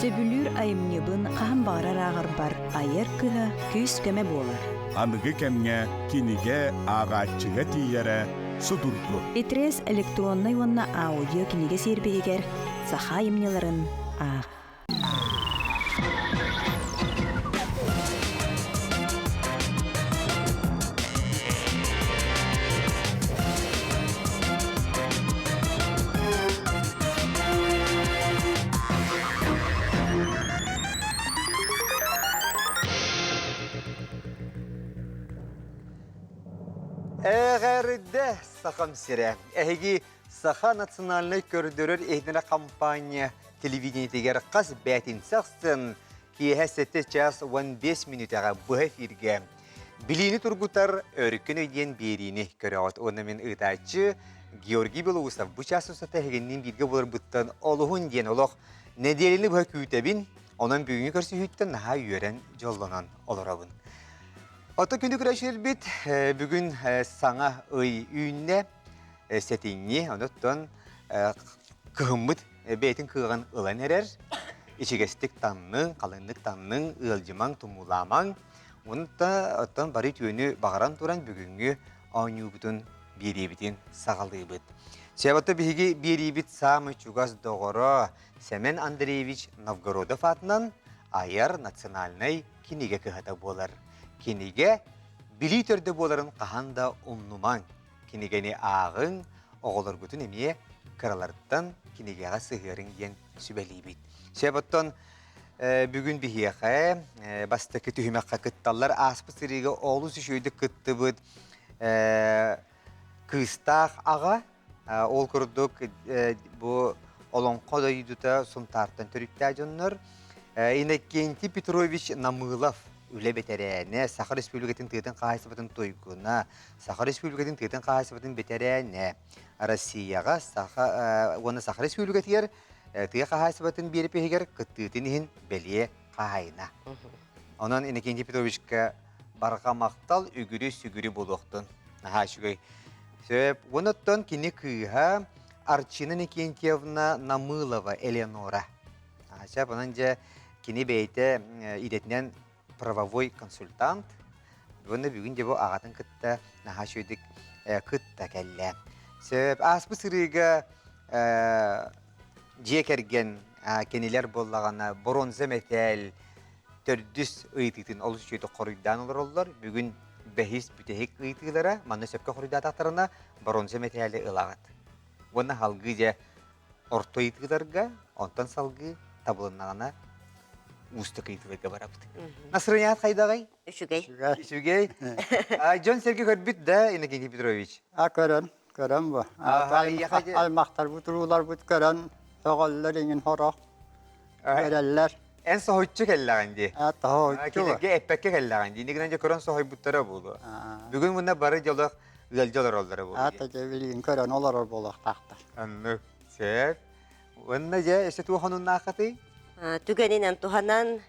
Сөбүлүүр айымньыбын хаһан баҕарар ааҕарбар айар кыһа күүс-көмө буолар. Аныгы кэмҥэ кинигэ ааҕааччыга тиийэрэ судургу. Итрес электроннай уонна аудио кинигэ сервиһигэр саха айымньыларын аах. Эҕэрдэ Сахам сирэ! Эһиги Саха национальнай көрдөрөр иһитиннэрэр хампаанньа телевидениетигэр хас бээтинсэ ахсын киэһэ 7 час 15 мүнүүтэҕэ быһа эфиргэ Билиини тургутар Өркөн өй диэн биэриини көрөҕүт. Уонна мин ыытааччы Георгий Белоусов бу чаас устата эһигинниин бииргэ буоларбыттан олуһун диэн олох нэдиэлэни быһа күүтэбин. Онон бүгүҥҥү көрсүһүүттэн наһаа үөрэн, дьоллонон олоробун. Ото күнү көрөөччүлэрбит бүгүн саҥа ый үүннэ, сэтинньи, онуттан кыһыммыт бэйэтин кыаҕын ылан эрэр. Ичигэстик таҥныҥ, халыҥнык таҥныҥ, ыалдьымаҥ, тумуулаамаҥ. Онто оттон бары үтүөнү баҕаран туран бүгүҥҥү оонньуубутун биэриибитин саҕалыыбыт. Себото биһиги биэриибит саамай чугас доҕоро Сэмэн Андреевич Новгородов аатынан айар национальнай кинигэ кыһата буолар. Кинигэ билии төрдө буоларын хаһан да умнумаҥ. Кинигэни ааҕыҥ, оҕолоргутун эмиэ кыраларыттан кинигэҕэ сыһыарыҥ диэн сүбэлиибит. Сөп оттон Бүгүн биһиэхэ бастакы түһүмэххэ кытталлар. Ааспыт сырыыга олус үчүгэйдик кыттыбыт кыыстаах аҕа. Ол курдук бу Олоҥхо дойдута Сунтаартан төрүттээх дьоннор. Иннокентий Петрович Намылов үлэ бэтэрээнэ, Саха Республикатын тыатын хаһаайыстыбатын туйгуна, Саха Республикатын тыатын хаһаайыстыбатын бэтэрээнэ, Россияҕа Саха уонна Саха Республикатыгар Тыа хаһаайыстыбатын биэрэпиһигэр кыттыытын иһин бэлиэ хаһаайына. Онон Иннокентий Петровичка барҕа махтал үгүрү-сүгүрү буолуохтун. Наһаа үчүгэй. Сөп. Оттон кини кыыһа Арчина Иннокентьевна Намылова Элеонора. Сөп. Онон дьэ кини бэйэтэ идэтинэн правовой консультант. Уонна бүгүн дьэ бу аҕатын кытта наһаа үчүгэйдик кытта кэллэ. Сөп. Ааспыт сырыыга дьиэ кэргэн кинилэр буоллаҕына боруонса мэтээл төрдүс ыйытыытын олус үчүгэйдик хоруйдаан олороллор. Бүгүн бэһис бүтэһик ыйытыылара манна сөпкө хоруйдаатахтарына боруонса мэтээли ылаҕыт. Уонна салгыы дьэ орто ыйытыыларга, онтон салгыы табылыннаҕына уустук ыйытыыларга барабыт. Настроеният хайдаҕый? Үчүгэй. Үчүгэй. Дьон-сэргэ көрбүт да, Иннокентий Петрович? А көрөн, көрөн бу. Аймахтарбыт, урууларбыт көрөн, сөҕөллөр иҥин хорох. Көрөллөр. Эн соһуччу кэллэҕин дии. А, тоһооччу. Кинилэргэ эппэккэ кэллэҕин дии. Иннигинэн дьэ көрөн соһуйбуттара буолуо. Бүгүн мунна бары дьолох ыалдьа олороллоро буолуо. А, билигин көрөн олорор буолуохтаахтар. Оннук. Сөп. Уонна дьэ өссө туох онуннааххытый? Түгэнинэн туһанан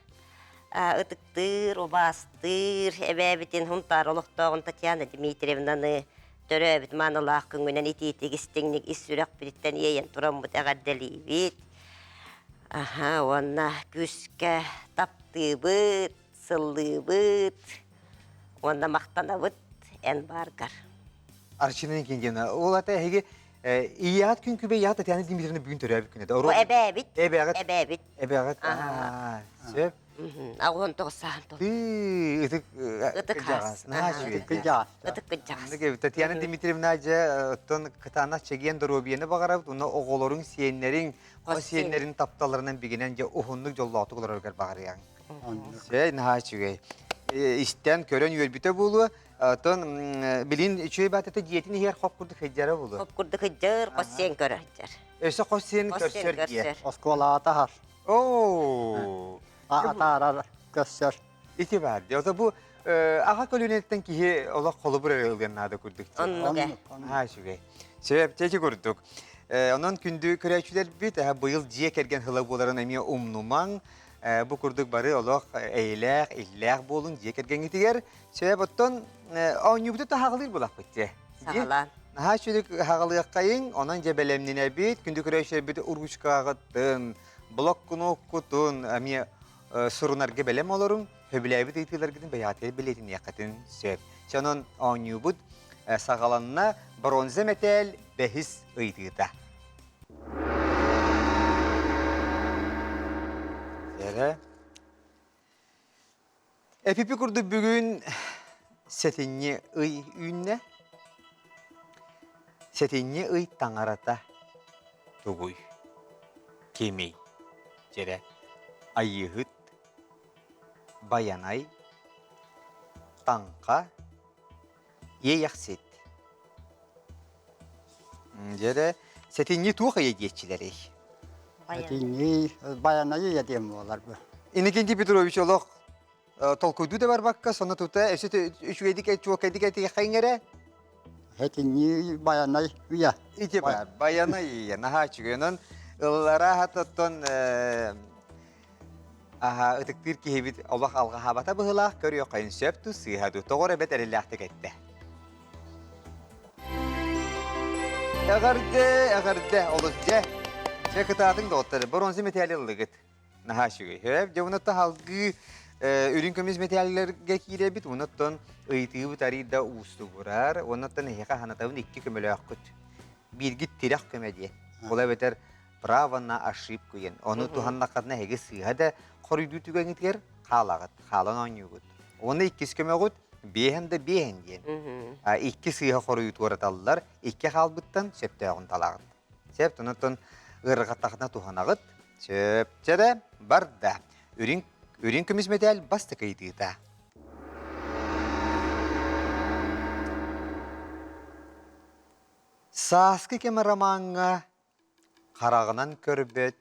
ытыктыыр, убаастыыр эбээбитин Хунтаар олохтооҕун Татьяна Дмитриевнаны төрөөбүт маанылаах күҥҥүнэн итиитик истиҥник ис сүрэхпититтэн иэйэн тураммыт эҕэрдэлиибит. Аха, уонна күүскэ таптыыбыт, сыллыыбыт уонна махтанабыт эн бааргар. Арчина Никитина, ол ата эһиги Ийэҕит күн күбэй ийэҕит Татьяна Дмитриевна бүгүн төрөөбүт күнэ. Бу эбээбит. Эбээҕит. Эбээбит. Эбээҕит. Сөп. 89 сааһын туолла. Ытык Ытык хаас. Ытык кыдьаҕас. Ытык кыдьаҕас. Татьяна Дмитриевна дьэ оттон кытаанах чэгиэн доруобуйаны баҕарабыт уонна оҕолоруҥ, сиэннэриҥ, хос сиэннэрин тапталларынан бигинэн дьэ уһуннук дьоллоохтук олороргор баҕарыаҥ. Сөй, наһаа үчүгэй. Истэн, көрөн үөрбүтэ буолуо. Оттон билин үчүгэй баатата дьиэтин иһигэр хоп курдук сылдьара буолуо. Хоп курдук сылдьар, хос сиэн көрө сылдьар. Өссө хос сиэн көрсөр дьиэ. Оскуолаҕа таһар. Оо. Атаарар, көрсөр. Ити баар дии. Ото бу аҕа көлүөнэттэн киһи олох холобур эрэ ылыан наада курдук. Оннук ээ. Аа үчүгэй. Сөп, чэчи курдук. Онон күндү көрөөччүлэрбит быйыл дьиэ кэргэн сыла буоларын эмиэ умнумаҥ. Бу курдук бары олох эйэлээх, иллээх буолуҥ дьиэ кэргэҥҥитигэр. Сөп, оттон оонньуубуту таһаҕалыыр булахпыт дьэ. Саҕалаан. Наһаа үчүгэй хаҕалыаххайыҥ, онон дьэ бэлэмнэнэбит, күндү көрөөччүлэрбит уручкаҕыттын, Блоккунуоккутун эмиэ сурунарга бэлэм олоруҥ, сөбүлээбит ыйытыыларгытын бэйэҕитигэр билиэтиниэххитин сөп. Онон оонньуубут саҕаланна бронза мэтээл бэһис ыйытыыта. Эрэ. Эпипи курдук бүгүн сэтинньи ый үүннэ. Сэтинньи ый таҥарата тугуй? Кимий? Дьэрэ Айыыһыт, Байанай, Таҥха, Иэйэхсит. Дьэрэ сэтинньи туох ыйа диэччилэрий? Сэтинньи Байанай ыйа диэн буолар бу. Иннокентий Петрович олох толкуйдуу да барбакка, сонно тута өссө үчүгэйдик чуоккайдык этиэххэ иҥэрэ. Этиннии Байанай ыйа. Ити бар, Байанай ыйа, наһаа үчүгэй. Онон ыллара оттон аха ытыктыыр киһибит олох алҕаһаабата быһыылаах көрүөххэйин сөп ту сыыһа дуу тоҕо эрэ бэт эрэллээхтик эттэ. Эҕэрдэ, эҕэрдэ, олус дьэ. Дьэ кытаатыҥ доҕоттор, боруонса мэтээли ыллыгыт. Наһаа үчүгэй. Хөп, дьэ уонна салгыы үрүҥ көмүс мэтээллэргэ киирэбит. Онон ыйытыыбыт арыый да уустугурар. Онон эһиэхэ санатабын икки көмөлөөххүт. Бииргит тирэх көмө диэн. Ол эбэтэр право на ошибку диэн. Ону туһаннаххытына эһиги сыыһа да хоруйдуу түгэҥҥитигэр хаалаҕыт, хаалан оонньуугут. Уонна иккис көмөҕүт биэһэн да биэһэн диэн. Икки сыыһа хоруйу туораталлар, икки хаалбыттан сөптөөҕүн талаҕыт. Сөп, онон ыарырҕаттахына туһанаҕыт. Сөп, чэрэ, барда. Үрүҥ, үрүҥ көмүс мэтээл бастакы ыйытыыта. Сааскы кэм ромаҥҥа хараҕынан көрбөт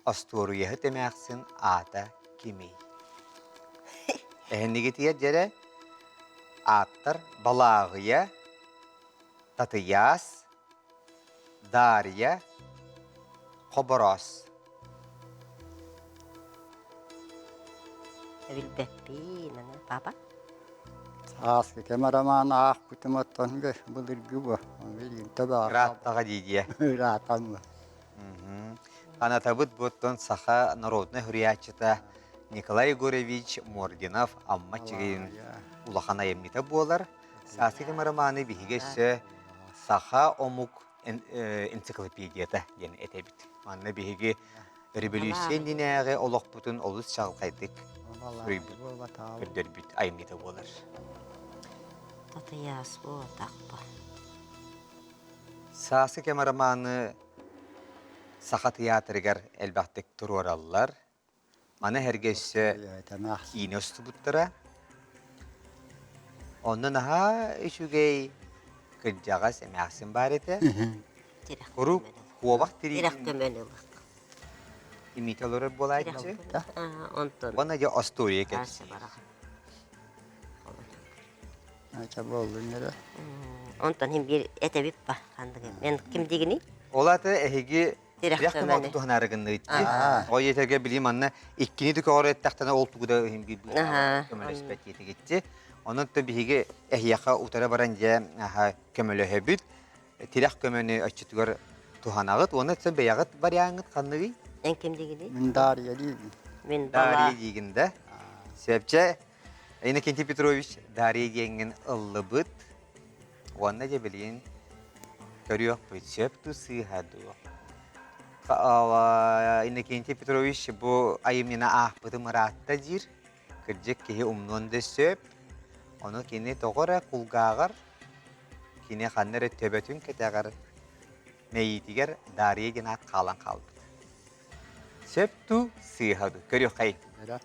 остуоруйаһыт эмээхсин аата кимий? Эһинигитигэр дьэрэ ааттар Балааҕыйа, Татыйаас, Дарья, Хобороос. Билбэппин, аны папа. Сааскы кэм роман аахпытым оттон былыргы бу. Билигин төбө Ырааттаҕа дии Ыраатан бу. Анатабыт буоттан саха народнай суруйааччыта Николай Егорович Мординов Амма Чигин улахан айымньыта буолар. Сааскы кэм романы биһиги өссө саха омук энциклопедията диэн этэбит. Манна биһиги революция иннинээҕи олохпутун олус чаҕылхайдык суруйбут, көрдөрбүт айымньыта буолар. Татыйаас буотахпа. Сааскы кэм романы Саха тыйаатырыгар элбэхтик туруораллар. Маны сэргэ өссө киинэ устубуттара. Онно наһаа үчүгэй кырдьаҕас эмээхсин баар этэ. Куруук куобах тириитин имитэ олорор буолааччы. Онтон Уонна дьэ остуоруйа кэпсиир. Ача буоллун эрэ. Онтон иһин биир этэбит ба ханныгы. Мен ким дигини? Ол аты эһиги Тирэх Тирэх көмөнү. көмө туһанаары гынныгыт дии. Ол иэтэргэ били манна иккини да көҕөр эттэхтэнэ ол тугу да иһин биир көмөлөспөт диэтигитти. Онон то биһиги эһиэхэ утары баран дьэ көмөлөһөбүт. Тирэх көмөнү оччотугар туһанаҕыт уонна сен бэйэҕит вариаҥҥыт ханныгый? Эн ким дигини? Мин Дарья диибин. Мин бала. Дарья диигин да. Сөпчэ Иннокентий Петрович Дарья диэҥҥин ыллыбыт. Уонна дьэ билигин көрүөхпүт сөп дуу сыыһа дуу. Иннокентий Петрович бу айымньыны аахпытым ыраатта диир. Кырдьык киһи умнуон да сөп. Ону кини тоҕо эрэ кулгааҕар, кини ханна эрэ төбөтүн кэтэҕэр мэйиитигэр Дарья диэн аат хаалан хаалбыт. Сөп дуу, сыыһа дуу? Көрүөххэйиҥ. Эрэ.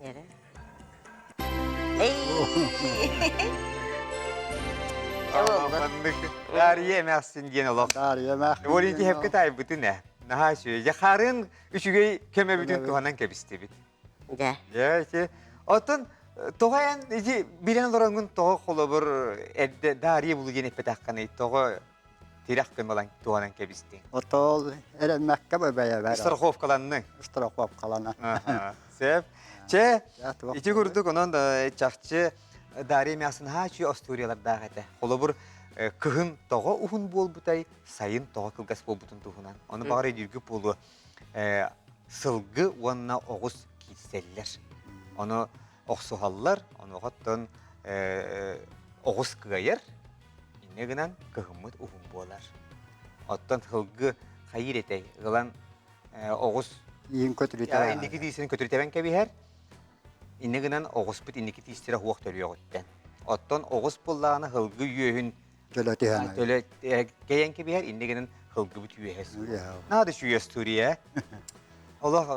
Эрэ. Дарья эмээхсин диэн олох. Дарья эмээхсин. Ол тиһэпкэ таайбытын ээ. Наһаа үчүгэй. Дьэ харын үчүгэй көмөбүтүн туһанан кэбистибит. Дьэ. Дьэ, ити. Оттон тоҕо эн ити билэн олороҥҥун тоҕо холобур эрдэ Дарья булу диэн эппэтэххиний? Тоҕо тирэх көмөлөн туһанан кэбистиҥ? Отол эрэммэккэ бэйэбэр. Страховкаланныҥ. Страховкалана. Сөп. Чэ, ити курдук онон чахчы Дарья эмээхсин хаачыы остуоруйалардаах этэ. Холобур, кыһын тоҕо уһун буолбутай, сайын тоҕо кылгас буолбутун туһунан. Ону баҕар өйдүүргүт буолуо. сылгы уонна оҕус киирсэллэр. Ону охсуһаллар, онуоха оҕус кыайар, инньэ гынан кыһыммыт уһун буолар. Оттон сылгы хайыыр этэй? Ылан оҕус Иин көтүрүтэ. Инники тиисин көтүрүтэбэн кэбиһэр. Инньэ гынан оҕуспут инники тиистэрэ уох төрүөҕүттэн. Оттон оҕус буоллаҕына сылгы үөһүн Төлө түһэн. Төлө кэйэн кэбиһэр, инньэ гынан сылгыбыт үөһэ Наада үчүгэй история. Олох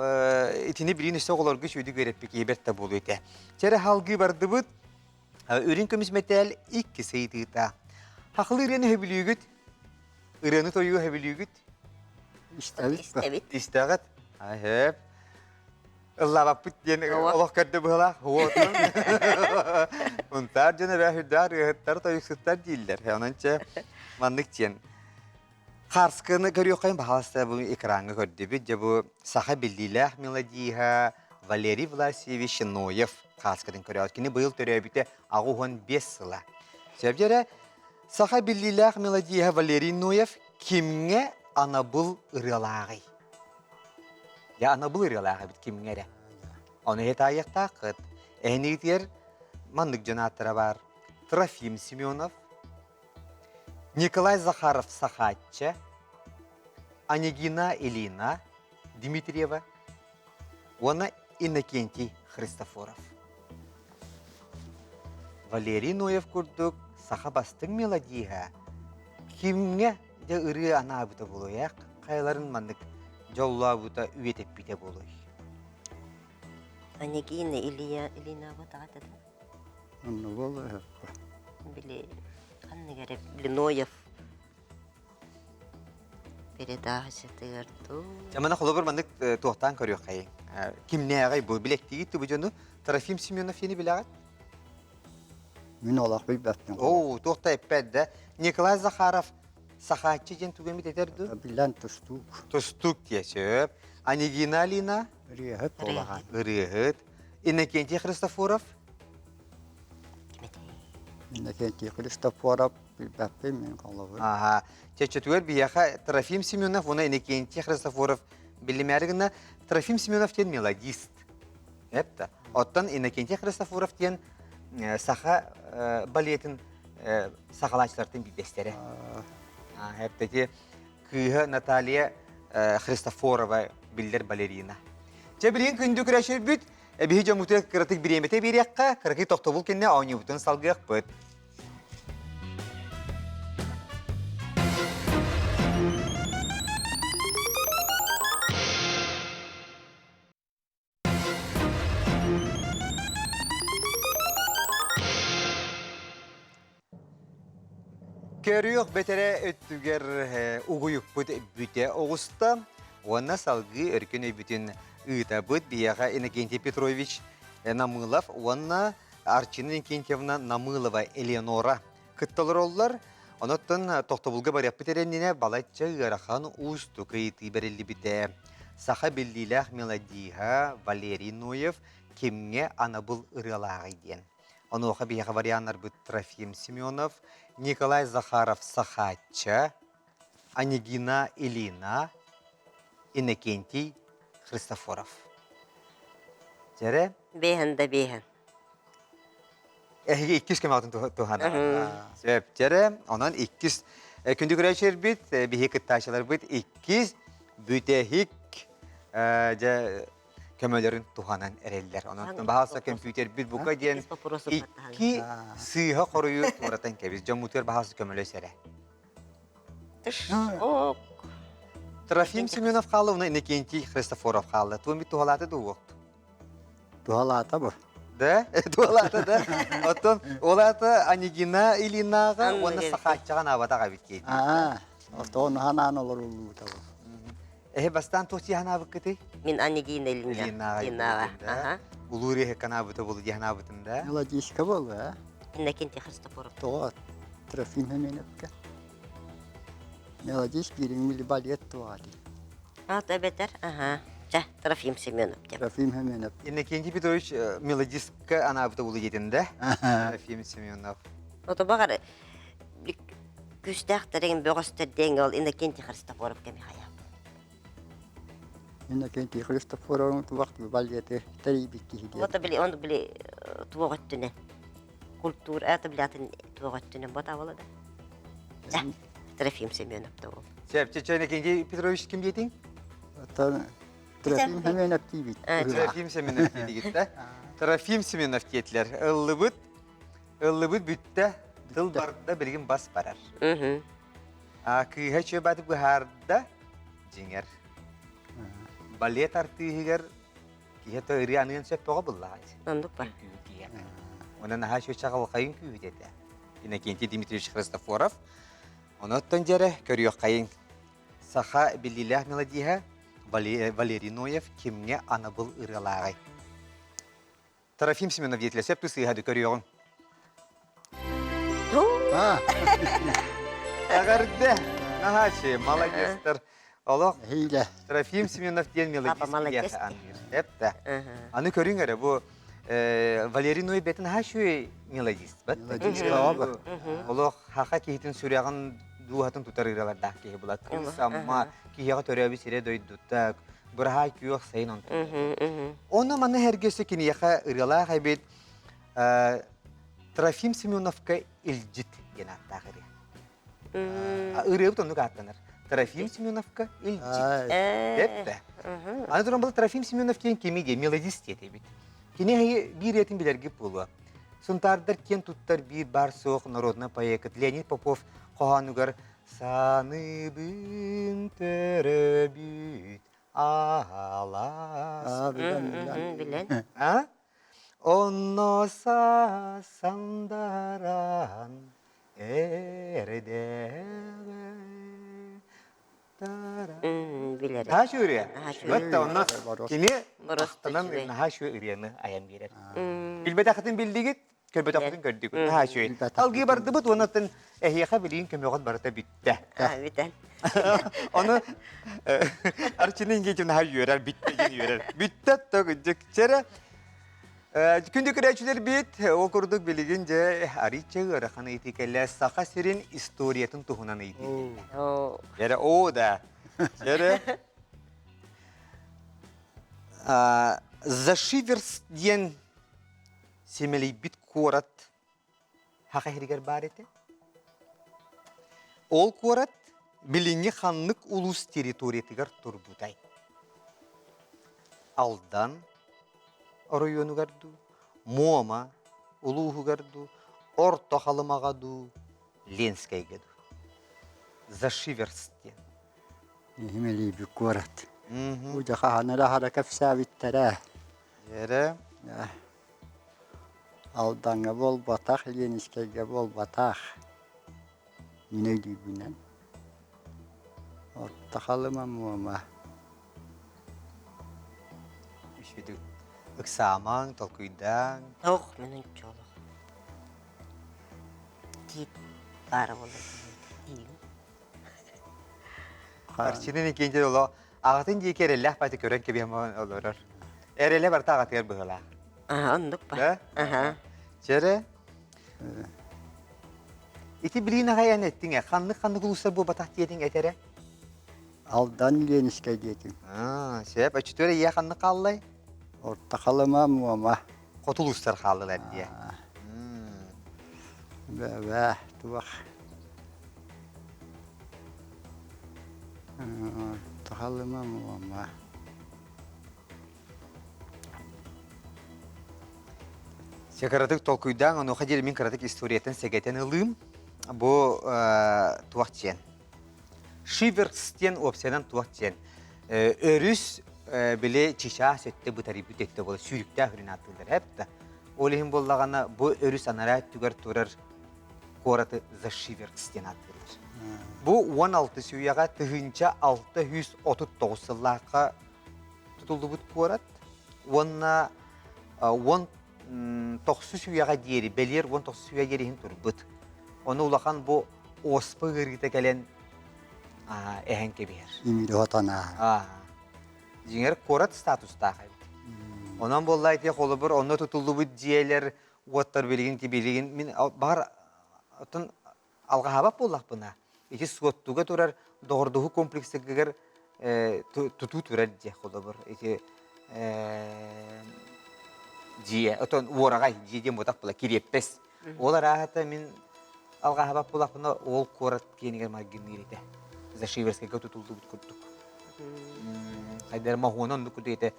итини билин өссө оҕолорго үчүгэйдик үөрэппит киһи бэрт да буолуо этэ. Чэрэ халгыы бардыбыт. Үрүҥ көмүс мэтээл иккис ыйытыыта. Хахылы ырыаны сөбүлүүгүт? Ырыаны тойуу сөбүлүүгүт? Истэбит. Истэбит. Истэҕит? Аһып. Ыллаабаппыт диэн олох көрдө быһылаах. Уотун. Унтаар дьон эбээ үрдээх ырыаһыттар, тойуксуттар дииллэр. Онон чэ маннык диэн. Хаарскыны көрүөххэйин баһаалыста бу экраҥҥа көрдүбүт. Дьэ бу саха биллиилээх мелодииһа Валерий Власьевич Ноев хааскытын көрөөт. Кини быйыл төрөөбүтэ 85 сыла. Сөп дьэрэ, саха биллиилээх мелодииһа Валерий Ноев кимҥэ анабыл ырыалааҕый? Дьэ анабыл ырыалаах эбит кимҥэ эрэ. Ону иһит аайыахтааххыт. Эһинигитигэр маннык дьон ааттара баар. Трофим Семенов, Николай Захаров-Сахаачча, Анегина Ильина Дмитриева уонна Иннокентий Христофоров. Валерий Ноев курдук саха бастыҥ мелодииһа кимҥэ дьэ ырыа анаабыта буолуой, хайаларын маннык дьоллообута үйэтэппитэ буолуой? Анегина Илья Ильина бутаҕата Онно буолуо Били ханнык эрэ били Ноев передачатыгар дуу. Дьэ мана холобур маннык туохтаан көрүөххэйиҥ. Кимнээҕий бу билэктиигит бу дьону Трофим Семенов диэни билэҕит? Мин олох билбэппин. Оо, туох да эппэт да. Николай Захаров Сахааччы диэн тугу эмит этэр дуу? Билэн тустуук. Тустуук диэ сөп. Анегина Алина? Ырыаһыт буолаҕа. Ырыаһыт. Иннокентий Христофоров? Иннокентий Христофоров билбэппин мин холобур. Аха. Чечетүгэр биһиэхэ Трофим Семенов уонна Иннокентий Христофоров билимээри гына Трофим Семенов диэн мелодист. Это. Оттон Иннокентий Христофоров диэн саха балетын сахалааччылартан биирдэстэрэ. Эптети кыыһа Наталья Христофорова биллэр балерина. Чэ билигин күндү күрэширбит Биһи дьоммутугар кыратык бириэмэтэ биэриэххэ, кыракый тохтобул кэннэ оонньуубутун салгыахпыт. Көрүөх бэтэрээ өттүгэр угуйукпут бүтэ оҕуста уонна салгыы өркөн өйбүтүн ыытабыт. Биһиэхэ Иннокентий Петрович Намылов уонна Арчина Иннокентьевна Намылова Элеонора кытта олороллор. Онон тохтобулга барыахпыт эрэннинэ балачча ыарахан уустук ыйытыы бэриллибитэ. Саха биллиилээх мелодиһа Валерий Ноев кимҥэ анабыл ырыалааҕый диэн. Онуоха биһиэхэ варианнарбыт Трофим Семенов, Николай Захаров-Сахаачча, Анегина Ильина, Иннокентий Христофоров. Дьэрэ? Бэһэн да бэһэн. Эһиги иккис көмөҕүтүн туһана. Сөп. Дьэрэ, онон иккис күндү көрөөччүлэрбит, биһи кыттааччыларбыт иккис бүтэһик дьэ көмөлөрүн туһанан эрэллэр. Онон баһаалса көмпүүтэрбит бука диэн икки сыыһа хоруйу туоратан кэбис. Дьоммутугар баһаалса көмөлөс эрэ. Трофим Семенов хаалла, уна Иннокентий Христофоров хаалла. Туом бит туһалаата дуо? Туһалаата бу. Да? Туһалаата да. Оттон ол аата Анегина Ильинаҕа уонна Сахааччаҕа наабатах эбит киһи. Аа, отон ханаан олоруллубута бу. Эһи бастаан туох дии санаабыккытый? Мин Анегина Ильина. Ильинаҕа. Аха. Улуу ырыаһыкка анаабыта буолу дии санаабытым да. Мелодичка буолла, а? Иннокентий Христофоров. Тоҕо Трофим Семеновка. Мелодист биириҥ балет туоҕа дии. Аат эбэтэр, аха. Чэ, Трофим Семенов деп. Трофим Семенов. Иннокентий Петрович мелодистка анаабыта буолу диэтин да? Трофим Семенов. Ото баҕар күүстээхтэрин бөҕөстөр диэн ол Иннокентий Христофоров кэми хайаап. Иннокентий Христофорович туох балеты тэрийбит киһи диэн. Вот били он били туох өттүнэн культура это блятын туох өттүнэн ботабыла да. Да. Трофим Семенов да ол. Сөп, Иннокентий Петрович ким диэтиҥ? Оттон Трофим Семенов диибит. Трофим Семенов диэтигит да? Трофим Семенов диэтилэр. Ыллыбыт, ыллыбыт бүттэ, тыл барда билигин бас барар. А кыыһа чүөбаты быһаарда, дьиҥэр. Балет артыыһыгар киһи то ырыа аныан сөп бөҕө буллаҕа. Оннук ба. Онон наһаа үчүгэй чаҕылхайын күүһүт этэ. Иннокентий Дмитриевич Христофоров. Онон дьэрэ көрүөххэйиҥ. Саха биллиилээх мелодиһа Валерий Ноев кимҥэ анабыл ырыалааҕый? Трофим Семенов диэтилэр сөп сыыһа көрүөҕүҥ. Эҕэрдэ! Наһаачы, молодецтар. Олох Трофим Семенов диэн мелодист киһиэхэ аныыр. Эптэ. Аны көрүҥ эрэ, бу Валерий Ной бэтин наһаа үчүгэй мелодист. Олох хаха киһитин сүрэҕин дууһатын тутар ырыалардаах киһи булат. Самма киһиэхэ төрөөбүт сирэ дойдута, быраһаай күөх сайын онтон. Ону маны эргесе киниэхэ ырыалаах эбит Трофим Семеновка илдьит диэн ааттаах ырыа. Ырыабыт оннук ааттанар. Трофим Семеновка илдьит. Эппэ. Аны туран бұл Трофим Семенов диэн кими диye, мелодист диэтэбит. Кини биир ретин билэргит буолуо. Сунтаардар киэн туттар биир бар суох народная поэкыт Леонид Попов хоһоонугар «Саныбын төрөбүт аалас». Билэн. А? Онно сандаран эрдэҕэ Билэр. Наһаа үчүгэй ырыа. Бат онно кини ахтанан наһаа үчүгэй ырыаны айан биэрэр. Билбэтэххитин биллигит, көрбөтөххүтүн көрдүгүт. Наһаа үчүгэй. Алгыы бардыбыт уонна эһиэхэ билигин көмөҕүт барыта бүттэ. Бүтэн. Ону Арчыны Ингетин наһаа үөрэр, бүттэ диэн үөрэр. Бүттэ төгүдүк. Чэрэ Күндү көрөөччүлэрбит, ол курдук билигин дьэ арыйча ыарахан ыйытыы кэллэ Саха сирин историятын туһунан ыйытыы кэллэ. Эрэ оо да. Эрэ Зашиверск диэн симэлийбит куорат Саха сиригэр баар этэ. Ол куорат билиҥҥи ханнык улуус территориятыгар турбутай? Алдан оройуонугар дуу, Муома улууһугар дуу, Орто Халымаҕа дуу, Ленскэйгэ дуу? Зашиверск диэн. Иһимэлиибит куорат. Бу дьэ хаһан эрэ аһара кэпсээбиттэрэ. Эрэ. Алдаҥҥа буолбатах, Ленинскэйгэ буолбатах. Мин өйдүүрбүнэн. Орто Халыма Муома. Үчүгэй. Ыксаамаҥ, толкуйдааҥ. Ох, мин ончолох. Тиит баара буолла тиийим. Арчынын иккиэнчэ оло аҕатын диэки эрэллээх баайты көрөн кэбиһэн олорор. Эрэлэ барыта аҕатыгар быһыылаах. Аха, оннук ба. Аха. Чэрэ. Ити билиин аҕай эн эттиҥ ээ. Ханнык-ханнык улуустар буолбатах диэтиҥ этэрэ? Алдан Ленискэй диэтим. Аа, сөп. Өчтүөр ийэ ханнык хааллай? Орто Халыма, Муома. Хоту улуустар хааллылар диэ. Бэбэ, туох. Тахалыма Муома. Сэ кыратык толкуйдаан, онуоха диэри мин кыратык историятын сэгэтэн ылыым. Бу туох диэн. Шиверс диэн уопсайынан туох диэн. Өрүс били чычаас өттө бытарыйбыт өттө буола сүүрүктээх үрүн ааттыыллар эп да. Ол иһин буоллаҕына бу өрүс анараа өттүгэр турар куораты Зашиверск диэн ааттыыллар. Бу 16 сүйэҕэ 1639 сыллаахха тутуллубут куорат уонна 19 үйэҕэ диэри, бэлиэр 19 үйэ диэри иһин турбут. Ону улахан бу оспа ыарыыта кэлэн эһэн кэбиһэр. Имири хотон аа. Дьиҥэр куорат статустаах эбит. Онон буолла ити холобур онно тутуллубут дьиэлэр уоттар билигин билигин мин баҕар оттон алҕаһаабат буоллахпына ити Суоттуга турар доҕордоһуу комплексыгар. тутуу турар дьиэ холобур ити дьиэ отон уораҕай дьиэ диэн буотах була кириэппэс ол арааһата мин алҕаһабат буолахпына ол куорат киэнигэр майгынныыр этэ Зашиверскайга тутуллубут курдук хайдара моһуона оннук курдук этэ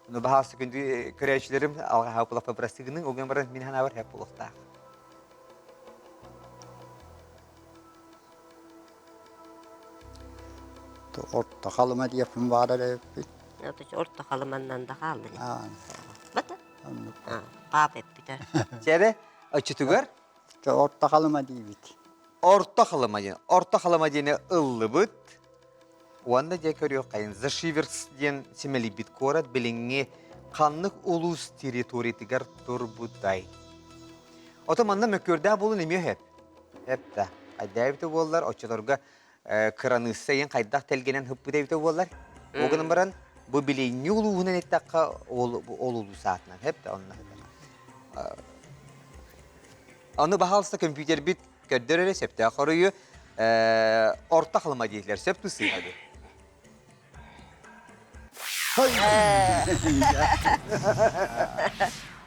ну баһаалыста күндү көрөөччүлэрим алҕаһаабыт буолахпа бырастыгының ол гынан баран мин санаабар хэп буолуохтаах Орто Халыма диэппин баар эрэ эбиппит. Орто Халыманнан да хаалла. Бата. Паап эппитэ. Чэбэ, оччотугар? Орто Халыма диибит. Орто Халыма диэн. Орто Халыма диэни ыллыбыт. Уонна дьэ көрүөххэйин Зашиверс диэн симэлийбит куорат билиҥҥи ханнык улуус территориятыгар турбутай? Ото манна мөккүөрдээх буолун эмиэ сөп. Эптэ. Хайдаа эбитэ буоллар, оччолорго кыраныысса иэн хайдах тэлгэнэн ыппыт эбитэ буоллар. Ол гынан баран, бу билиҥҥи улууһунан эттэххэ, ол, ол улуус аатынан эптэ онно сытар. Аны баһаалыста компьютербит көрдөр эрэ сөптөөх хоруйу орто халыма диэтилэр. Сөп тусыыга дуу?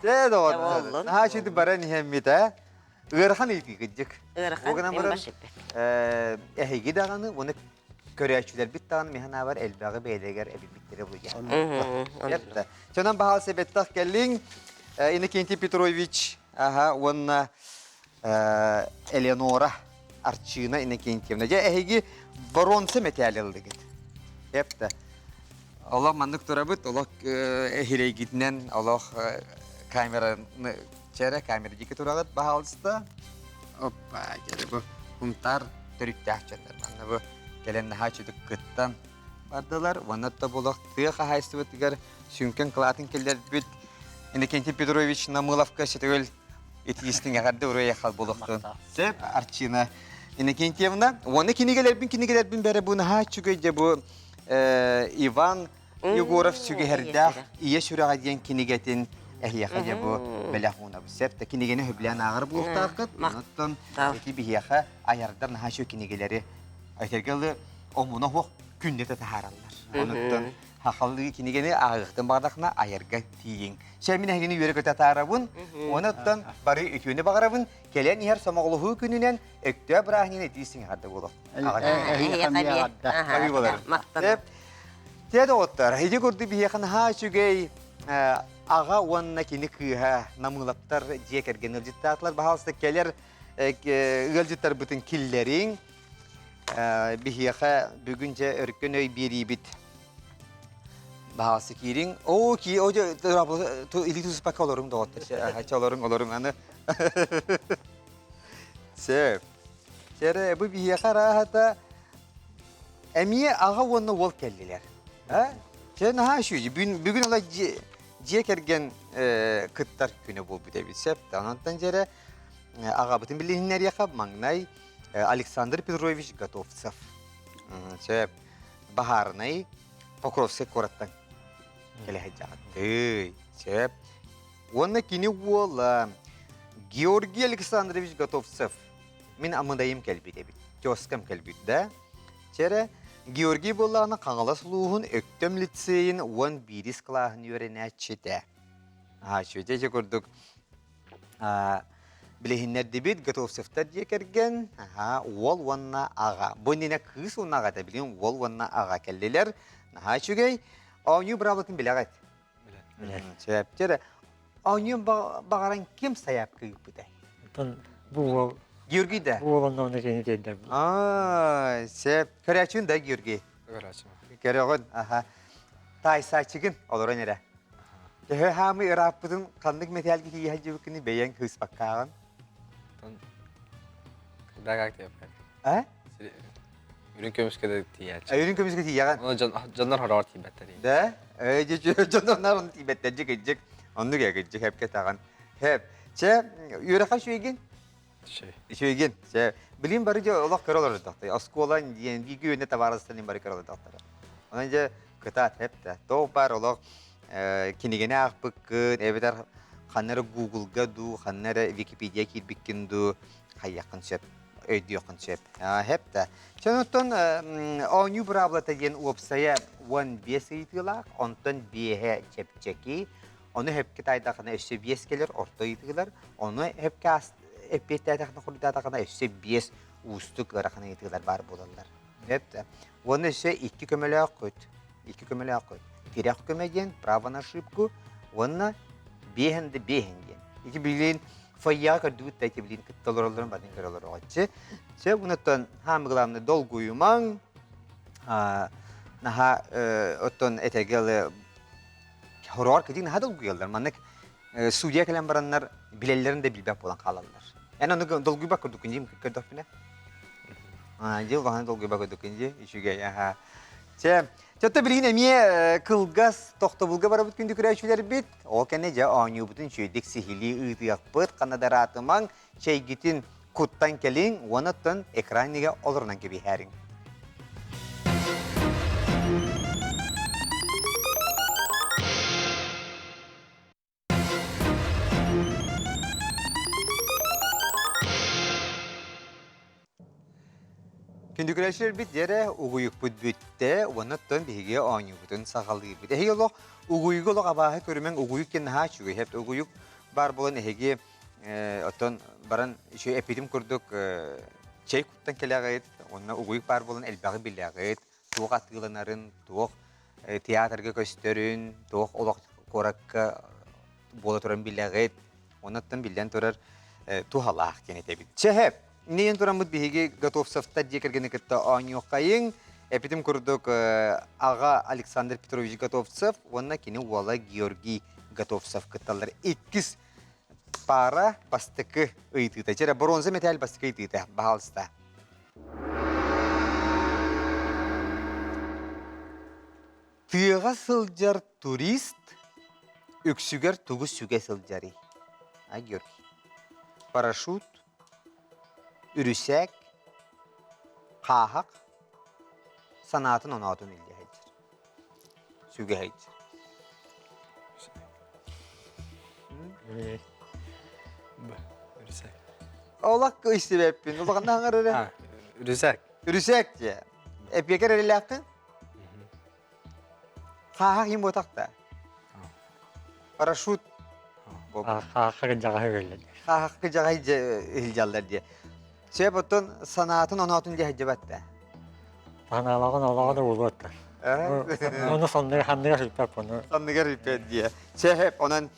Дьэ, доҕоттор, наһаа үчүгэй баран иһэммит, ээ. Ыарахан ыйытыы кырдьык. Ыарахан, Ол гынан баран, эһиги даҕаны уонна көрөөччүлэрбит даҕаны мин санаабар элбэҕи бэйэлэригэр эбиппиттэрэ буолуо. Чонон баһаал себеттах кэллиҥ. Иннокентий Петрович аха уонна Элеонора Арчина Иннокентьевна. Дьэ эһиги боруонса мэтээли ыллыгыт. Эптэ. Олох маннык турабыт, олох эһирэйгитинэн, олох камераны чэрэ камера диэки тураҕыт, баһаалыста. Оппа, дьэ бу Хунтаар төрүттээх дьоннор манна бу кэлэн наһаа үчүгдүк кыттан бардылар. Уонна да булах тыа хаһаайыстыбатыгар сүҥкэн кылаатын киллэрбит Иннокентий Петрович Намыловка сөтөгөл итиистиҥ эҕэрдэ уруйахал буолуохтун. Сөп, Арчина Иннокентьевна. Уонна кинигэлэрбин кинигэлэрбин бэрэ бу наһаа үчүгэй дьэ бу Иван Егоров сүгэһэрдээх Ийэ сүрэҕэ диэн кинигэтин эһиэхэ дьэ бу бэлэх уунабыт. Сөп да кинигэни сөбүлээн ааҕар буолуохтааххыт. Онон ити биһиэхэ айардар наһаа үчүгэй кинигэлэри этэргэ дылы омуна суох күннэтэ таһаараллар. Онуттан хахалыы кинигэни ааҕыахтан баҕардахына айарга тиийиҥ. Чэ мин эһигини үөрэ-көтө атаарабын. Онуттан бары үтүөнү баҕарабын. Кэлэн иһэр сомоҕолоһуу күнүнэн Өктөөп бырааһынньыгын этии сиҥэҕэрдэ буолуо. Те доҕоттор, ити курдук биһиэхэ наһаа үчүгэй аҕа уонна кини кыыһа Намыылаптар дьиэ кэргэн ыалдьыттаатылар. Баһаалыста кэлэр ыалдьыттарбытын киллэриҥ. Биһиэхэ бүгүн дьэ өркөн өй биэриибит. Баһаалыста киириҥ. Оо, ки, о, илии тутуспакка олоруҥ доҕоттор. Олоруҥ, олоруҥ аны. Сөп. Чэрэ, бу биһиэхэ арааһата эмиэ аҕа уонна уол кэллилэр. А? Чэ, наһаа үчүгэй. Бүгүн, бүгүн ыла дьиэ, дьиэ кэргэн э, кыттар күнэ буолбут эбит. Сөп. Онтон дьэрэ аҕабытын билиһиннэриэхэ маҥнай Александр Петрович Готовцев. Сөп. Баһаарынай Покровскай куораттан кэлэ сылдьаҕыт. Сөп. Уонна кини уола Георгий Александрович Готовцев мин амыдайым кэлбит эбит, тезкам кэлбит да. Чэрэ, Георгий буоллаҕына Хаҥалас улууһун Өктөм лицейин 11 кылааһын үөрэнээччитэ. Ааччы ити курдук билиһиннэрдибит Готовцевтар дьиэ кэргэн, уол уонна аҕа. Бу иннинэ кыыс уонна аҕа этэ, билигин уол уонна аҕа кэллилэр. Наһаа үчүгэй. Оонньуу быраабылатын билэҕит. Сөп. Дьэ, оонньуон баҕаран ким сайаапка ыыппытай? Оттон бу уол Георгий да? Бу уол онно кини тиэрдэр. Аа, сөп. Көрөөччүн да Георгий? Көрөөччүм. Көрөҕүн, аха. Таайсааччыгын олорон эрэ. Төһө хаамыы ырааппытын ханнык мэтээлгэ тиийэ сылдьыбыккыны бэйэҥ кыыспаккааҕын? Оттон когда как диэппэт. А? Үрүҥ көмүскэ да тиийээччи. Үрүҥ көмүскэ тиийэҕин? Ону дьоннор хороҕор тиийбэттэр. Да? Дьоннор ону тиийбэттэр дьик кыдьык. Оннук ээ кыдьык хэпкэ таҕан. Хэп. Чэ, үөрэххэ үчүгэйгин? Үчүгэй. Үчүгэйгин. Чэ, билин бары дьэ олох көрө олордохтой. Оскуола диэн бииргэ үөнэ табаарыстан бары көрө олордохторо. Онон дьэ кытаат хэп да. Тоох бар олох кинигэни аахпыккын, эбэтэр ханна эрэ Гуглга дуу, ханна эрэ Википедия киирбиккин дуу хайыаххын сөп. өйдүөххүн сөп. Хэп да. Чонуттан оонньуу быраабылата диэн уопсайа 15 ыйытыылаах, онтон биэһэ чэпчэки, ону хөпкө таайдахына өссө биэс кэлэр орто ыйытыылар, ону хөпкө эппиэттээтэхинэ хоруйдаатахына өссө биэс уустук ыарахан ыйытыылар баар буолаллар. Сөп да. Уонна өссө икки көмөлөөххүт. Икки көмөлөөххүт. Тирэх көмө диэн право на ошибку уонна биэһэн да биэһэн диэн. Ити билин фойеҕа көрдүгүт да ити билин кытта олороллорун барын көрө олороҕоччу. Сөп онуттан хаамы главное долгуйумаҥ. Наһаа оттон этэргэ хороҕор кытыы наһаа долгуйаллар. Маннык судья кэлэн бараннар билэллэрин да билбэт буолан хаалаллар. Эн ону долгуйбат курдуккун дии көрдөхпүнэ. Дьыл баһан долгуйбат курдуккун дии үчүгэй аха. Чэ, чөттө билигин эмиэ кылгас тохтобулга барабыт күндү көрөөччүлэрбит. Ол кэннэ дьэ оонньуубутун үчүгэйдик сиһилии ыытыахпыт. Ханна да ыраатымаҥ, чэйгитин куттан кэлиҥ уонна оттон экранига олорунан кэбиһээриҥ. Күндүкүлэчилэрбит дьэрэ угуйукпут бүттэ уонна оттон биһиги оонньуубутун саҕалыыбыт. Эһиги олох угуйугу олох абааһы көрүмэҥ угуйук диэн наһаа үчүгэй. Хэп угуйук баар буолан эһиги оттон баран үчүгэй эппитим курдук чэй куттан кэлэҕит уонна угуйук баар буолан элбэҕи билэҕит туох атыыланарын, туох театрга көстөрүн, туох олох куоракка буола туран билэҕит. Оннуттан биллэн турар туһалаах диэн этэбит. Чэһэ, иннинэн тураммыт биһиги Готовцевтар дьиэ кэргэни кытта оонньуоххайыҥ. Эпитим курдук аҕа Александр Петрович Готовцев уонна кини уола Георгий Готовцев кытталлар. Иккис пара бастакы ыйытыыта. Чэрэ бронза мэтээл бастакы ыйытыыта. Баһаалыста. Тыаҕа сылдьар турист үксүгэр тугу сүгэ сылдьарый? А, Георгий? Парашют, үрүсээк, хааһах, санаатын оноотун илдьэ сылдьар. Сүгэ сылдьар. Үрүсээк. Олох истибэппин. Улаханна аҥар эрэ. Үрүсээк. Үрүсээк дьэ. Эпиэкэр эрэлээххин? Хааһах им буотах да. Парашют. Хааһах дьаҕаһы өллөр. Хааһах дьаҕай илдьаллар диye. Сөп оттон санаатын оноотун диye дьебат да. Санаалаҕын олоҕо да буолуоттар. Ону сонныгар ханныгар сүппэт буну. Санныгар сүппэт диye. Сөп онон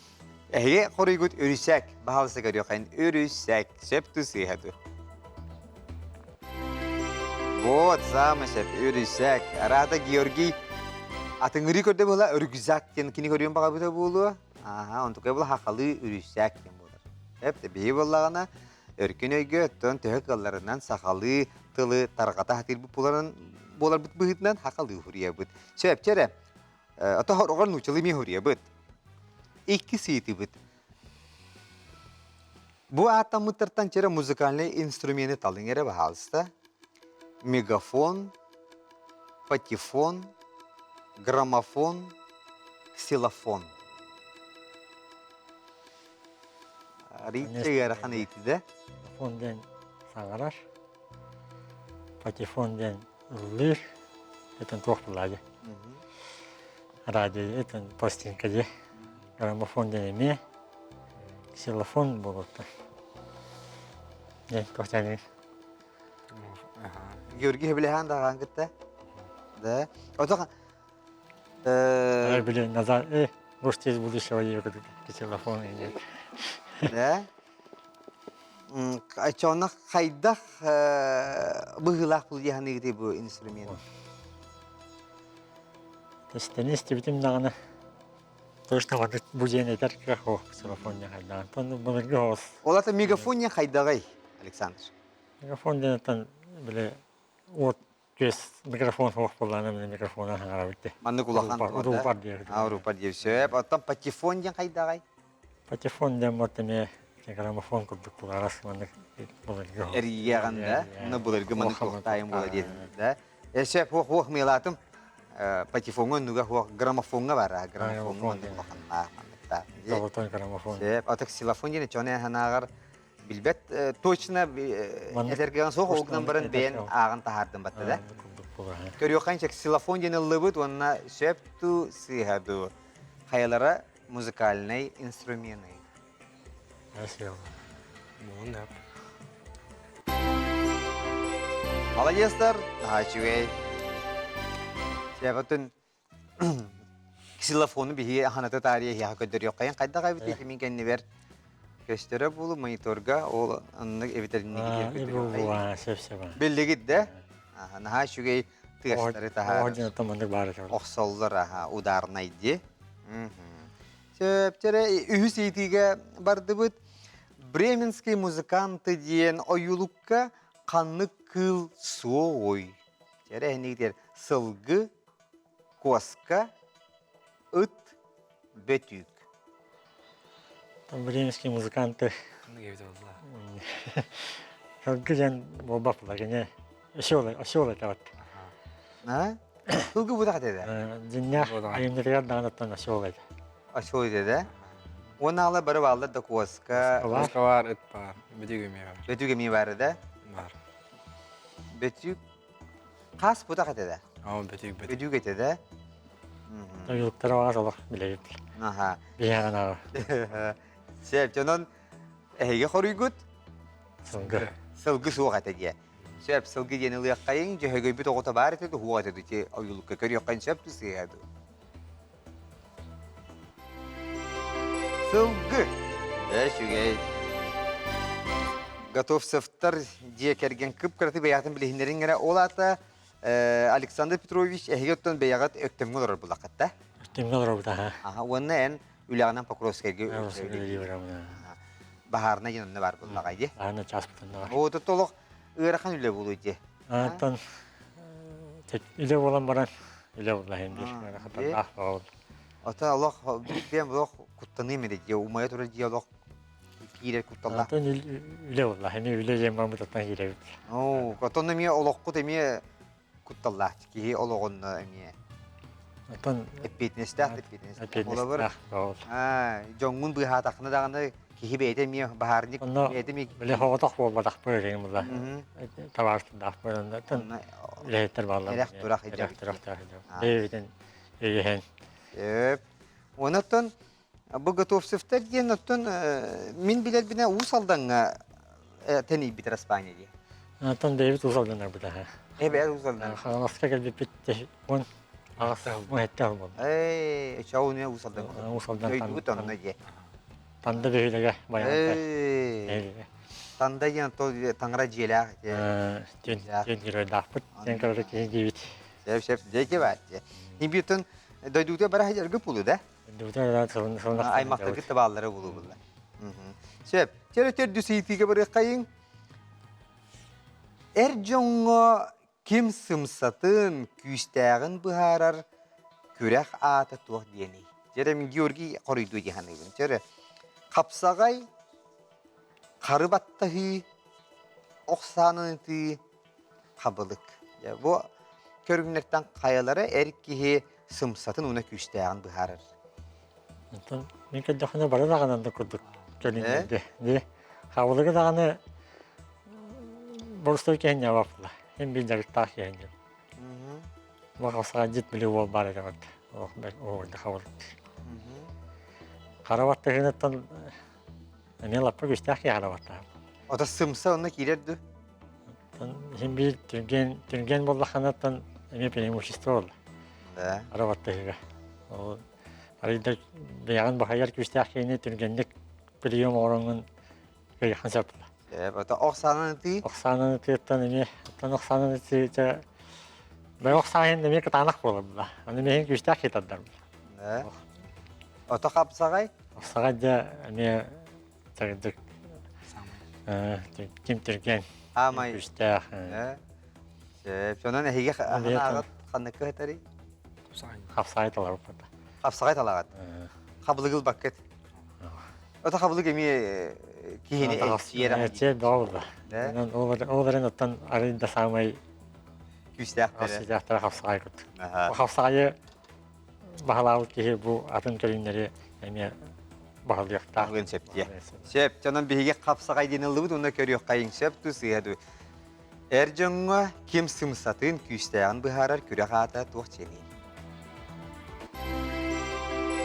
эһиги хоруйгут үрүсэк. Баһаалыста көрүөххайын үрүсэк. Сөп ту сыыһа ту. Вот самый сөп үрүсэк. Араата Георгий атыҥырыы көрдө буола рюкзак диэн кини көрүөн баҕарбыта буолуо. Аха, онтукай була хахалыы үрүсэк диэн буолар. Эп биһи буоллаҕына өркүн өйгө оттон төһө кыалларынан сахалыы тылы тарҕата сатыырбыт буоларын буоларбыт быһыытынан хахалыы хуруйабыт. Сөпчө эрэ. Ото хороҕор нууччалыы эмиэ хуруйабыт. Иккис ыйытыыбыт. Бу ааттаммыттартан чэрэ музыкальнай инструмены талыҥ эрэ баһаалыста. Мегафон, патефон, граммофон, ксилофон. Арыйча ыарахан ыйытыыда. Мегафон диэн саҥарар, патефон диэн ыллыыр, этэн туох булаайы. Радио этэн пластинка дии. Граммофон диэн эмиэ, ксилофон буолуохтар. Диэн туох диэн Георгий сөбүлэһэн даҕаан кытта. Да. Ото Били назад, может, из будущего ксилофон или Да. Оччоҕуна хайдах быһыылаах бул дии бу инструмент? Тэстэни истибитим даҕаны точно вот бу диэн этэр кыах суох ксилофон хайдаҕын. Тон былыргы оҕус. Ол ата мегафон хайдаҕый, Александр? Мегафон диэн били уот Күөс микрофон суох буоллаҕына мин микрофонун хаҥарабыт дии. Маннык улахан Урупар диир. А, урупар диир. Сөп. Оттон патефон диэн хайдаҕай? Патефон диэн вот эмиэ граммофон курдук буларас маннык былыргы. Эрийиэҕин да? Мына былыргы маннык туохтаайым буола диэтин да? Сөп, хуох хуох мыалаатым. Патефоҥҥа оннуга хуох граммофоҥҥа баар. Граммофоҥҥа маннык улаханнаах манныктаах. Золотой граммофон. Сөп. Ото ксилофон диэн чоне ханааҕар. Билбэт точно этэргэн суох ол гынан баран бэйэн ааҕан таһаардым батта да. Көрүөххэ ксилофон диэн ыллыбыт уонна сөп дуу сыыһа дуу хайалара музыкальнай инструмены. Молодецтар, наһаа үчүгэй. Себатын Ксилофону биһиги ханата таарыйа эһиэхэ көрдөрүөххэйин хайдах эбит ити мин кэннибэр көстөрө буолу мониторга ол оннук эбитэр инники көрдөрүөххэйин. Биллигит да? Наһаа үчүгэй тыастары таһаар. Охсоллор аха ударнай ди. Сөп, үһүс ыйытыыга бардыбыт. Бременские музыканты диэн ойуулукка ханнык кыыл суоҕуй? Чэрэ эһинигитигэр сылгы, куоска, ыт, бөтүүк. Там бременские музыканты. Сылгы диэн буолбат була кини осёл осёл этэ вот. А? Сылгы бутах этэ да? Дьиннээх айымньытыгар даҕанаттан осёл этэ. Осёл этэ да? Уонна ала бары бааллар да куоска. Куоска баар, ыт баар, бөтүүк эмиэ баар. Бөтүүк эмиэ баар да? Баар. Бөтүүк Хас бутах этэ да? Оо, бөтүүк бөтүүк. Бөтүүк этэ да? Ойуулуктара баар олох билэбит. Аха. Биһиэхэ наада. Сөп, дьонон эһиги хоруйгут? Сылгы. Сылгы суох этэ диэ. Сөп, сылгы диэн ылыаххайыҥ, дьөһөгөйбүт оҕото баар этэ дуу, этэ дуу, ити ойуулукка көрүөххүн сөп дуу, сыыһа дуу? Сылгы. Үчүгэй. Готовцевтар дьиэ кэргэн кып-кыраты бэйэҕитин билиһиннэриҥ эрэ. Ол аата Александр Петрович эһиги оттон бэйэҕит Өктөмҥө олорор буллаххыт да? Өктөмҥө олоробут аха. Аха, уонна эн үлэҕинэн Покровскайга баһаарына диэн онно баар буллаҕай дии. Баһаарына чааспытын бар. Оо, толох ыарахан үлэ буолуо дии. Оттон үлэ буолан баран үлэ буолла иһин биир ыарахаттардаах буолла. Оттон олох биэн олох куттаныым эрэ дии, умайа турар дии олох киирэр кутталлаах. Оттон үлэ буолла, эмиэ үлэ диэн барбытыттан киирэбит. Оо, оттон эмиэ олоххут эмиэ кутталлаах киһи олоҕун эмиэ Оттон эппиэтинэстээх эппиэтинэстээх. Олобур, дьоҥҥун быыһаатаххына даҕаны киһи бэйэтэ эмиэ баһаарник бэйэтэ эмиэ били соҕотох буолбатахпыт деген була табаарыстардаахпыт онно үлэһиттэр бааллар эрэх турах эрэх турахтаах бэйэбитин өйөһөн Сөп. Онон бу Готовцевтар диэн оттон мин билэрбинэ Уус Алдаҥҥа тэнийбит Испания дии. Оттон бэйэбит Уус Алданнарбыт аха. Эбээ Уус Алдан. Хаҥаласка кэлбиппит 18 17 буолла. Ээ, чауны Уус Алдан. Уус Алдан. Дойдубут онно дии. Танда бөһүөлэгэ байаҕантай. Танда диэн то таҥара дьиэлээх. Түөн геройдаахпыт. Диэн көрөр киһи диибит. Сөп сөп дьиэки баар. Нибиотон дойдута бара сылдьаргы пулу да? Дойдута сылын Аймактаргыт да бааллара булу булла. Сөп. Чөрө төрдүс ыйытыыга барыаххайыҥ. Эр дьоҥҥо ким сымсатын, күүстээҕин быһаарар күрэх аата туох диэний? Дьэрэ мин Георгий хоруйдуу дии саныыбын. Дьэрэ хапсаҕай, хары баттаһыы, ох саанан ытыы, хабылык. Дьэ, бу көрүҥнэртэн хайалара эр киһи сымсатын уонна күүстээҕин быһаарар. Онтон мин көрдөхпүнэ бары даҕаны да курдук көрүҥнэргэ. Дии хабылыгы даҕаны боростуой киһи ньабапла. Эн биир дьарыктаах киһи диэн. Бу дьит били уол баар этэ барда. Олох оҕурда хабылык. Хара баттыһыыныттан эмиэ лаппа күүстээх киһи хара баттаһа. Ото сымса онно киирэр дуу? Иһин биир түргэн түргэн буоллаххынаттан эмиэ преимущество буолла. Да. Хара баттыһыга. Ол арыйда бэйэҕин баһыйар күүстээх киһини түргэнник прием оҥороҥҥун кыайыаххын сөп. Ото ох саанан ытыы? Ох саанан ытыыттан эмиэ оттон ох саанан ытыыта бэйэ ох сааһын эмиэ кытаанах буолар була. Аны миһин күүстээх киһи тардар була. Ото хапсаҕай? Хапсаҕай дьэ эмиэ чагырдык ким түргэн Аамай күүстээх. Сөп. Онон эһиги аҕат ханнык кыһытарый? Хапсаҕай таларбыт. Хапсаҕай талаҕат. Хабылыгыл баккыт. Ото хабылык эмиэ киһини эрчийэр. Эрчийэр бөҕө буолла. Ол эрэн оттон арый да саамай күүстээхтэрэ. Күүстээхтэрэ хапсаҕай курдук. Хапсаҕайы баһылаабыт киһи бу атын көрүҥнэри эмиэ баһылыахтаах. Баһылыан сөп диэ. Сөп. Онон биһиги хапсаҕай диэн ыллыбыт уонна көрүөххэйиҥ сөп дуу сыыһа дуу. Эр дьоҥҥо ким сымсатын, күүстээҕин быһаарар күрэх аата туох дьиэний?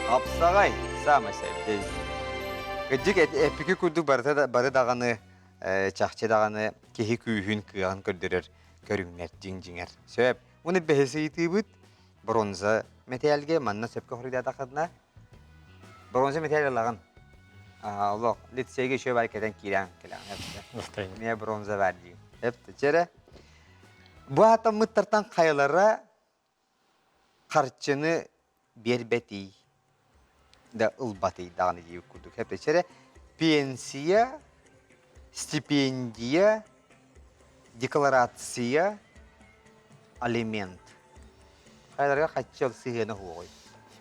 Хапсаҕай саамай сөп. Кырдьык эппики курдук барыта бары даҕаны чахчы даҕаны киһи күүһүн, кыаҕын көрдөрөр көрүҥнэр дьиҥ-дьиҥэр. Сөп. Уну бэһис ыйытыыбыт бронза мэтээлгэ манна сөпкө хоруйдаатаххытына бронза мэтээл ылаҕын. Олох лицейгэ еще баар кэтэн киирэн кэлэҕин. Эмиэ бронза баар дии. Эп чэрэ. Бу аатаммыттартан хайалара харчыны биэрбэтий да ылбатый даҕаны диир курдук. Эп чэрэ пенсия, стипендия, декларация, алимент. Хайаларга хаччы ол сыһыана суоҕуй?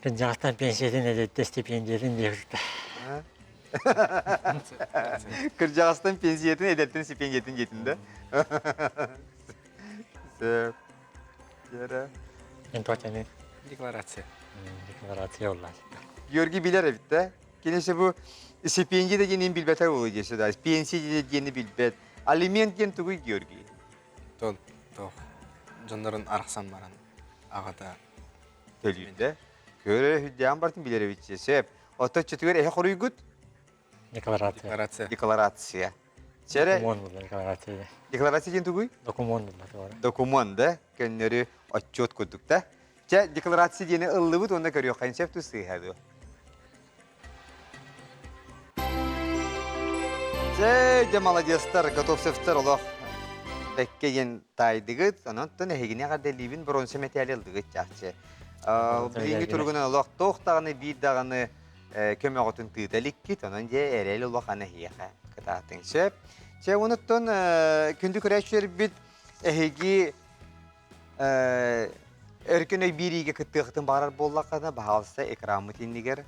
Кырдьаҕастан пенсиятын эдэттэ стипендиятын диэбиттэ. Кырдьаҕастан пенсиятын эдэртэн стипендиятын диэтин да? Сөп. Дьэрэ. Мен туотаны. Декларация. Декларация болла. Георгий билэр эбит да? Кинисе бу стипендия да диэнин билбэтэ буолуо диэси да. Пенсия диэни билбэт. Алимент диэн тугуй Георгий? Тон туох дьоннорун арахсан баран аҕата төлүүр Көрө үрдээн бартын билэр эбит сөп. Оттон чөтүгэр эһэ хоруйгут? Декларация. Декларация. Декларация. Чэрэ. Докумуон булла декларация. Декларация диэн тугуй? Докумуон булла Докумуон да көннөрү отчет курдук да. Чэ, декларация диэни ыллыбыт уонна көрүөххэ сөп тус сыыһа дуо? Чэ, дьэ молодецтар, Готовцевтар олох бэккэ диэн таайдыгыт. Онон эһигини эҕэрдэлиибин бронза мэтээли ылдыгыт чахчы. Билиҥҥи туругунан олох туох даҕаны биир даҕаны көмөҕүтүн тыыта иликкит. Онон дьэ эрэл улахан эһиэхэ кытаатыҥ сөп. Чэ, онуттан күндү көрөөччүлэрбит эһиги Өркөн өй биэриигэ кыттыахытын баҕарар буоллаххына, баһаалыста экраммыт иннигэр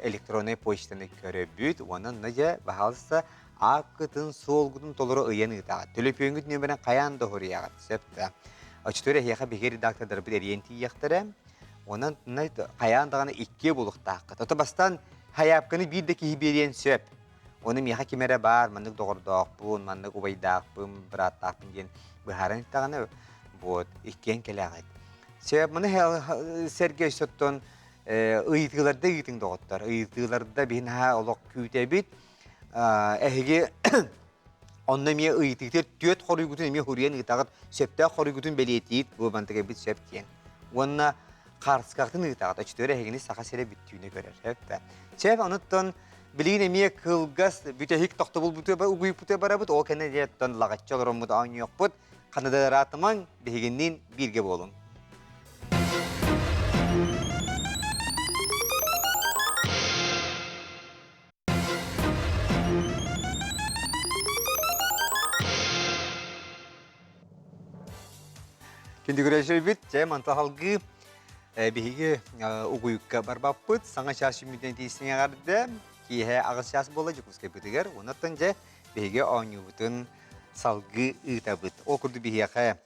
электроннай почтаны көрөбүт уонна онно дьэ баһаалыста ааккытын, суолгутун толору ыйан ыытаҕыт. Төлөпүөҥҥүт нүөмэрин хайаан да уһуруйаҕыт, сөп да. Оччотугар эһиэхэ биһиги редактордарбыт эрийэн тиийиэхтэрэ. Онон хайаан даҕаны иккиэ буолуохтааххыт. Ото бастаан хайаапканы биир да киһи биэриэн сөп. Ону миэхэ ким эрэ баар, маннык доҕордоохпун, маннык убайдаахпын, бырааттаахпын диэн быһааран истэҕинэ, вот, иккиэн кэлэҕит. Сөп, маны сэргэ өссөттон ыйытыыларда ыйытыҥ доҕоттор. Ыйытыыларда биһин наһаа олох күүтэбит. Эһиги онно эмиэ ыйытыытыгар түөрт хоруйгутун эмиэ хуруйан ыытаҕыт, сөптөөх хоруйгутун бэлиэтиит, бу мантыгайбыт сөп диэн. Уонна хаарыскаҕытын ыытаҕыт, оччотугар эһигини Саха сирэ бүттүүнэ көрөр. Сөп да. Сөп, онуттан Билигин эмиэ кылгас бүтэһик тохтобулбутугар угуйбутугар барабыт, ол кэннэ дьиэттэн лаҕаччы олороммут оонньуохпут. Ханна биһигинниин бииргэ буолуҥ. Күндүгүрөшөйбүт, дьэ мантан салгыы биһиги угуйукка барбаппыт. Саҥа чаас сүммүтүнэн тиийсиҥ эҕэрдэ. Киэһэ аҕыс чаас буолла Дьокуускайбытыгар. Онон дьэ биһиги оонньуубутун салгыы ыытабыт. Ол курдук биһиэхэ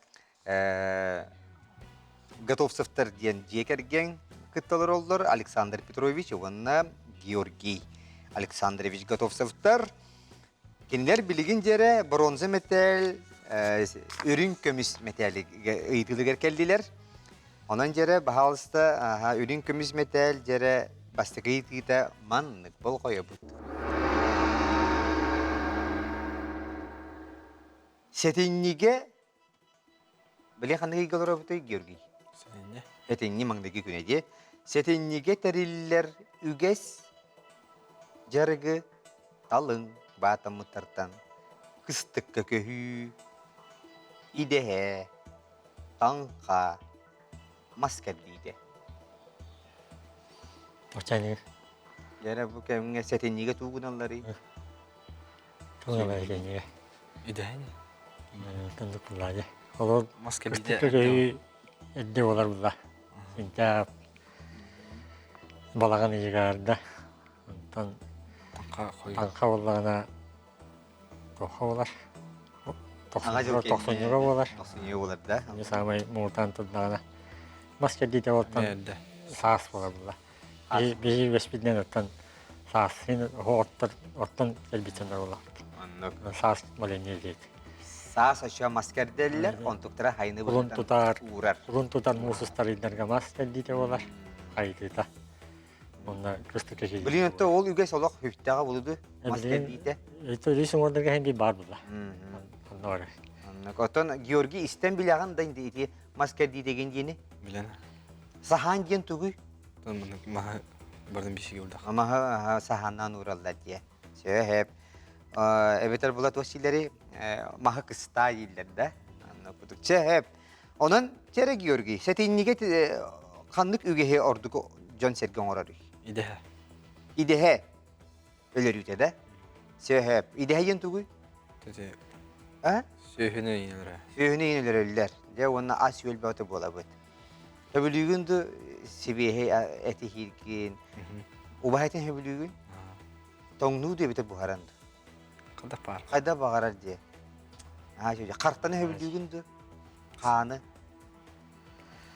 Готовцевтар диэн дьиэ кэргэн кытта олороллор Александр Петрович уонна Георгий Александрович Готовцевтар. Кинилэр билигин дьэрэ бронза мэтээл, үрүҥ көмүс мэтээли ыйытыылыгар кэллилэр. Онон дьэрэ, баһаалыста, үрүҥ көмүс мэтээл дьэрэ бастакы ыйытыыта маннык болҕойобут. Сэтинньигэ Били ханнык ыйга олоробутуй, Георгий? Сэтинньи. Сэтинньи маҥнайгы күнэ дии. Сэтинньигэ тэриллэр үгэс дьарыгы талыҥ баатаммыттартан кыстыкка көһүү, идэһэ, таҥха, мас кэрдиитэ. Оччону Дьэ бу кэмҥэ сэтинньигэ туу гыналларый? Тугу сэтинньигэ? Идэһини. Тындык булла Олор Мас кэрдиитэ. кыстыкка көһүү эрдэ буолар булла. Синтää балаҕан ыйыгар да. Онтон Таҥха хойуу. таҥха буоллаҕына туохха буолар? Аҕа дьыл Тохсунньуга буолар. Тохсунньуга буолар да. Ини саамай муҥутаан турдаҕына. Мас кэрдиитэ буолтан Эрдэ. саас буолар булла. Биһиги үгэспитинэн оттон. Саас син оттор оттон кэлбитин буоллахпыт. Оннук. Саас маленнье диэт. Саас очо мас кэрдэллэр, онтуктара хайны Кулун тутар, уурар. Кулун тутар муус устарыйдарга мас кэлдиитэ буолар, хайытыыта. Онно кыстыкка киирдэ. Билин отто ол үгэс олох хүптэҕэ булуду мас кэрдиитэ. Это үс уҥуордарга һин баар була. Онно бар. Оннук. Оттон Георгий истэн билэҕин да ити мас кэрдиитэгин диэни? Билэн. Саһаан диэн тугуй? Маһы бардым бисиге урдах. Маһы саһааннаан уураллар диэ. Сөп. Эбэтэр була туох сиилэри маһы кыстаа дииллэр да. Онно кудук. Чэ, Онон Тере Георгий, сэтинньигэ ханнык үгэһи ордук дьон-сэргэ оҥороруй? Идэһэ. Идэһэ өлөрүүтэ да? Сөһөп. Идэһэ диэн тугуй? Тэти. А? Сүөһүнү иҥэлэрэ. Сүөһүнү иҥэлэрэллэр. Дьэ уонна ас-үөл бөҕөтө буолабыт. Хөбүлүүгүн ду сибиэһэй эти иһииргин, убаһа этин хөбүлүүгүн? Тоҥнуу ду эбэтэр буһаран ду? Хайдах баар. Хайдах баҕарар диэ. Наһаа үчүгэй. Хартаны хөбүлүүгүн ду? Хааны.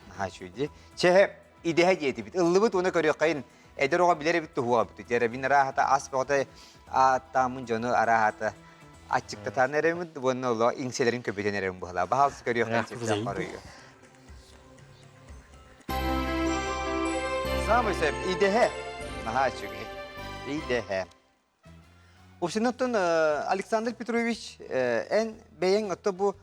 Наһаа үчүгэй дии. Чэ, идэһэ диэтибит. Ыллыбыт уонна көрүөххэйин. Эдэр оҕо билэр эбит туһуга бут. Дьэ, мин арааһата ас бөҕөтө ааттааммын дьону арааһата аччыктатан эрэбит уонна оло иҥсэлэрин көбүтэн эрэбин буһала. Баһаалыс көрүөххэ сөптөөх хоруйу. Самый сөп идэһэ. Наһаа үчүгэй. Идэһэ. Оттон Александр Петрович, эн бэйэҥ отто бу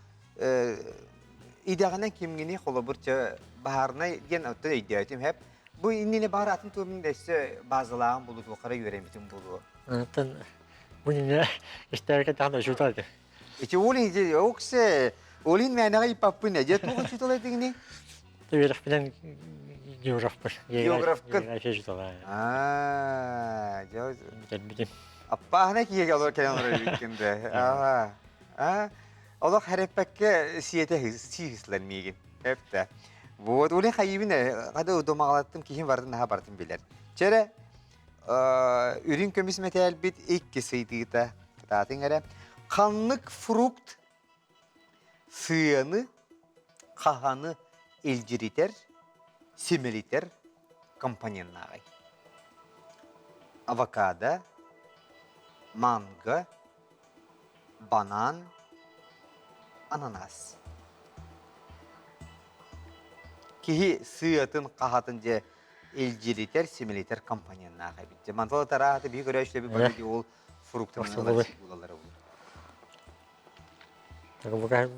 идэҕинэн кимҥини холобур чэ баһаарынай диэн оттон өйдөөтүм хэп. Бу иннинэ баар атын туомун өссө базалааҕын булу туоххара үөрэммитим буолуо. Оттон бу иннинэ истэргэ таһан учуутал этим. Ити олин оксе олин мээнэҕэ иппаппын дьэ туох учуутал этиҥни? Үөрэхпинэн географпын. Географкын? География учуутала. Аа, дьэ Бүтэрбитим. Аппааһына киһиэгэ олор кэлэн олорор эбиккин да. Аа, аа, олох хэрэппэккэ сиэтэ сиихислэр миигин. Эптэ. Вот, ули хайыбын хада удумаҕалаттым киһим бардын наһаа бартын билэр. Чэрэ, үрүҥ көмүс мэтээлбит икки сыйдыыта. Кытаатыҥ эрэ. Ханнык фрукт сыаны хаһаны илдьиритэр, симэлитэр компоненнааҕый? Авокадо, манго, банан, ананас. Киһи сыатын хаһатын дьэ илдьиритэр, симэлитэр компоненнаах эбит. Дьэ мантала тараата биһи көрөөччүлэби бары ол фрукты булалара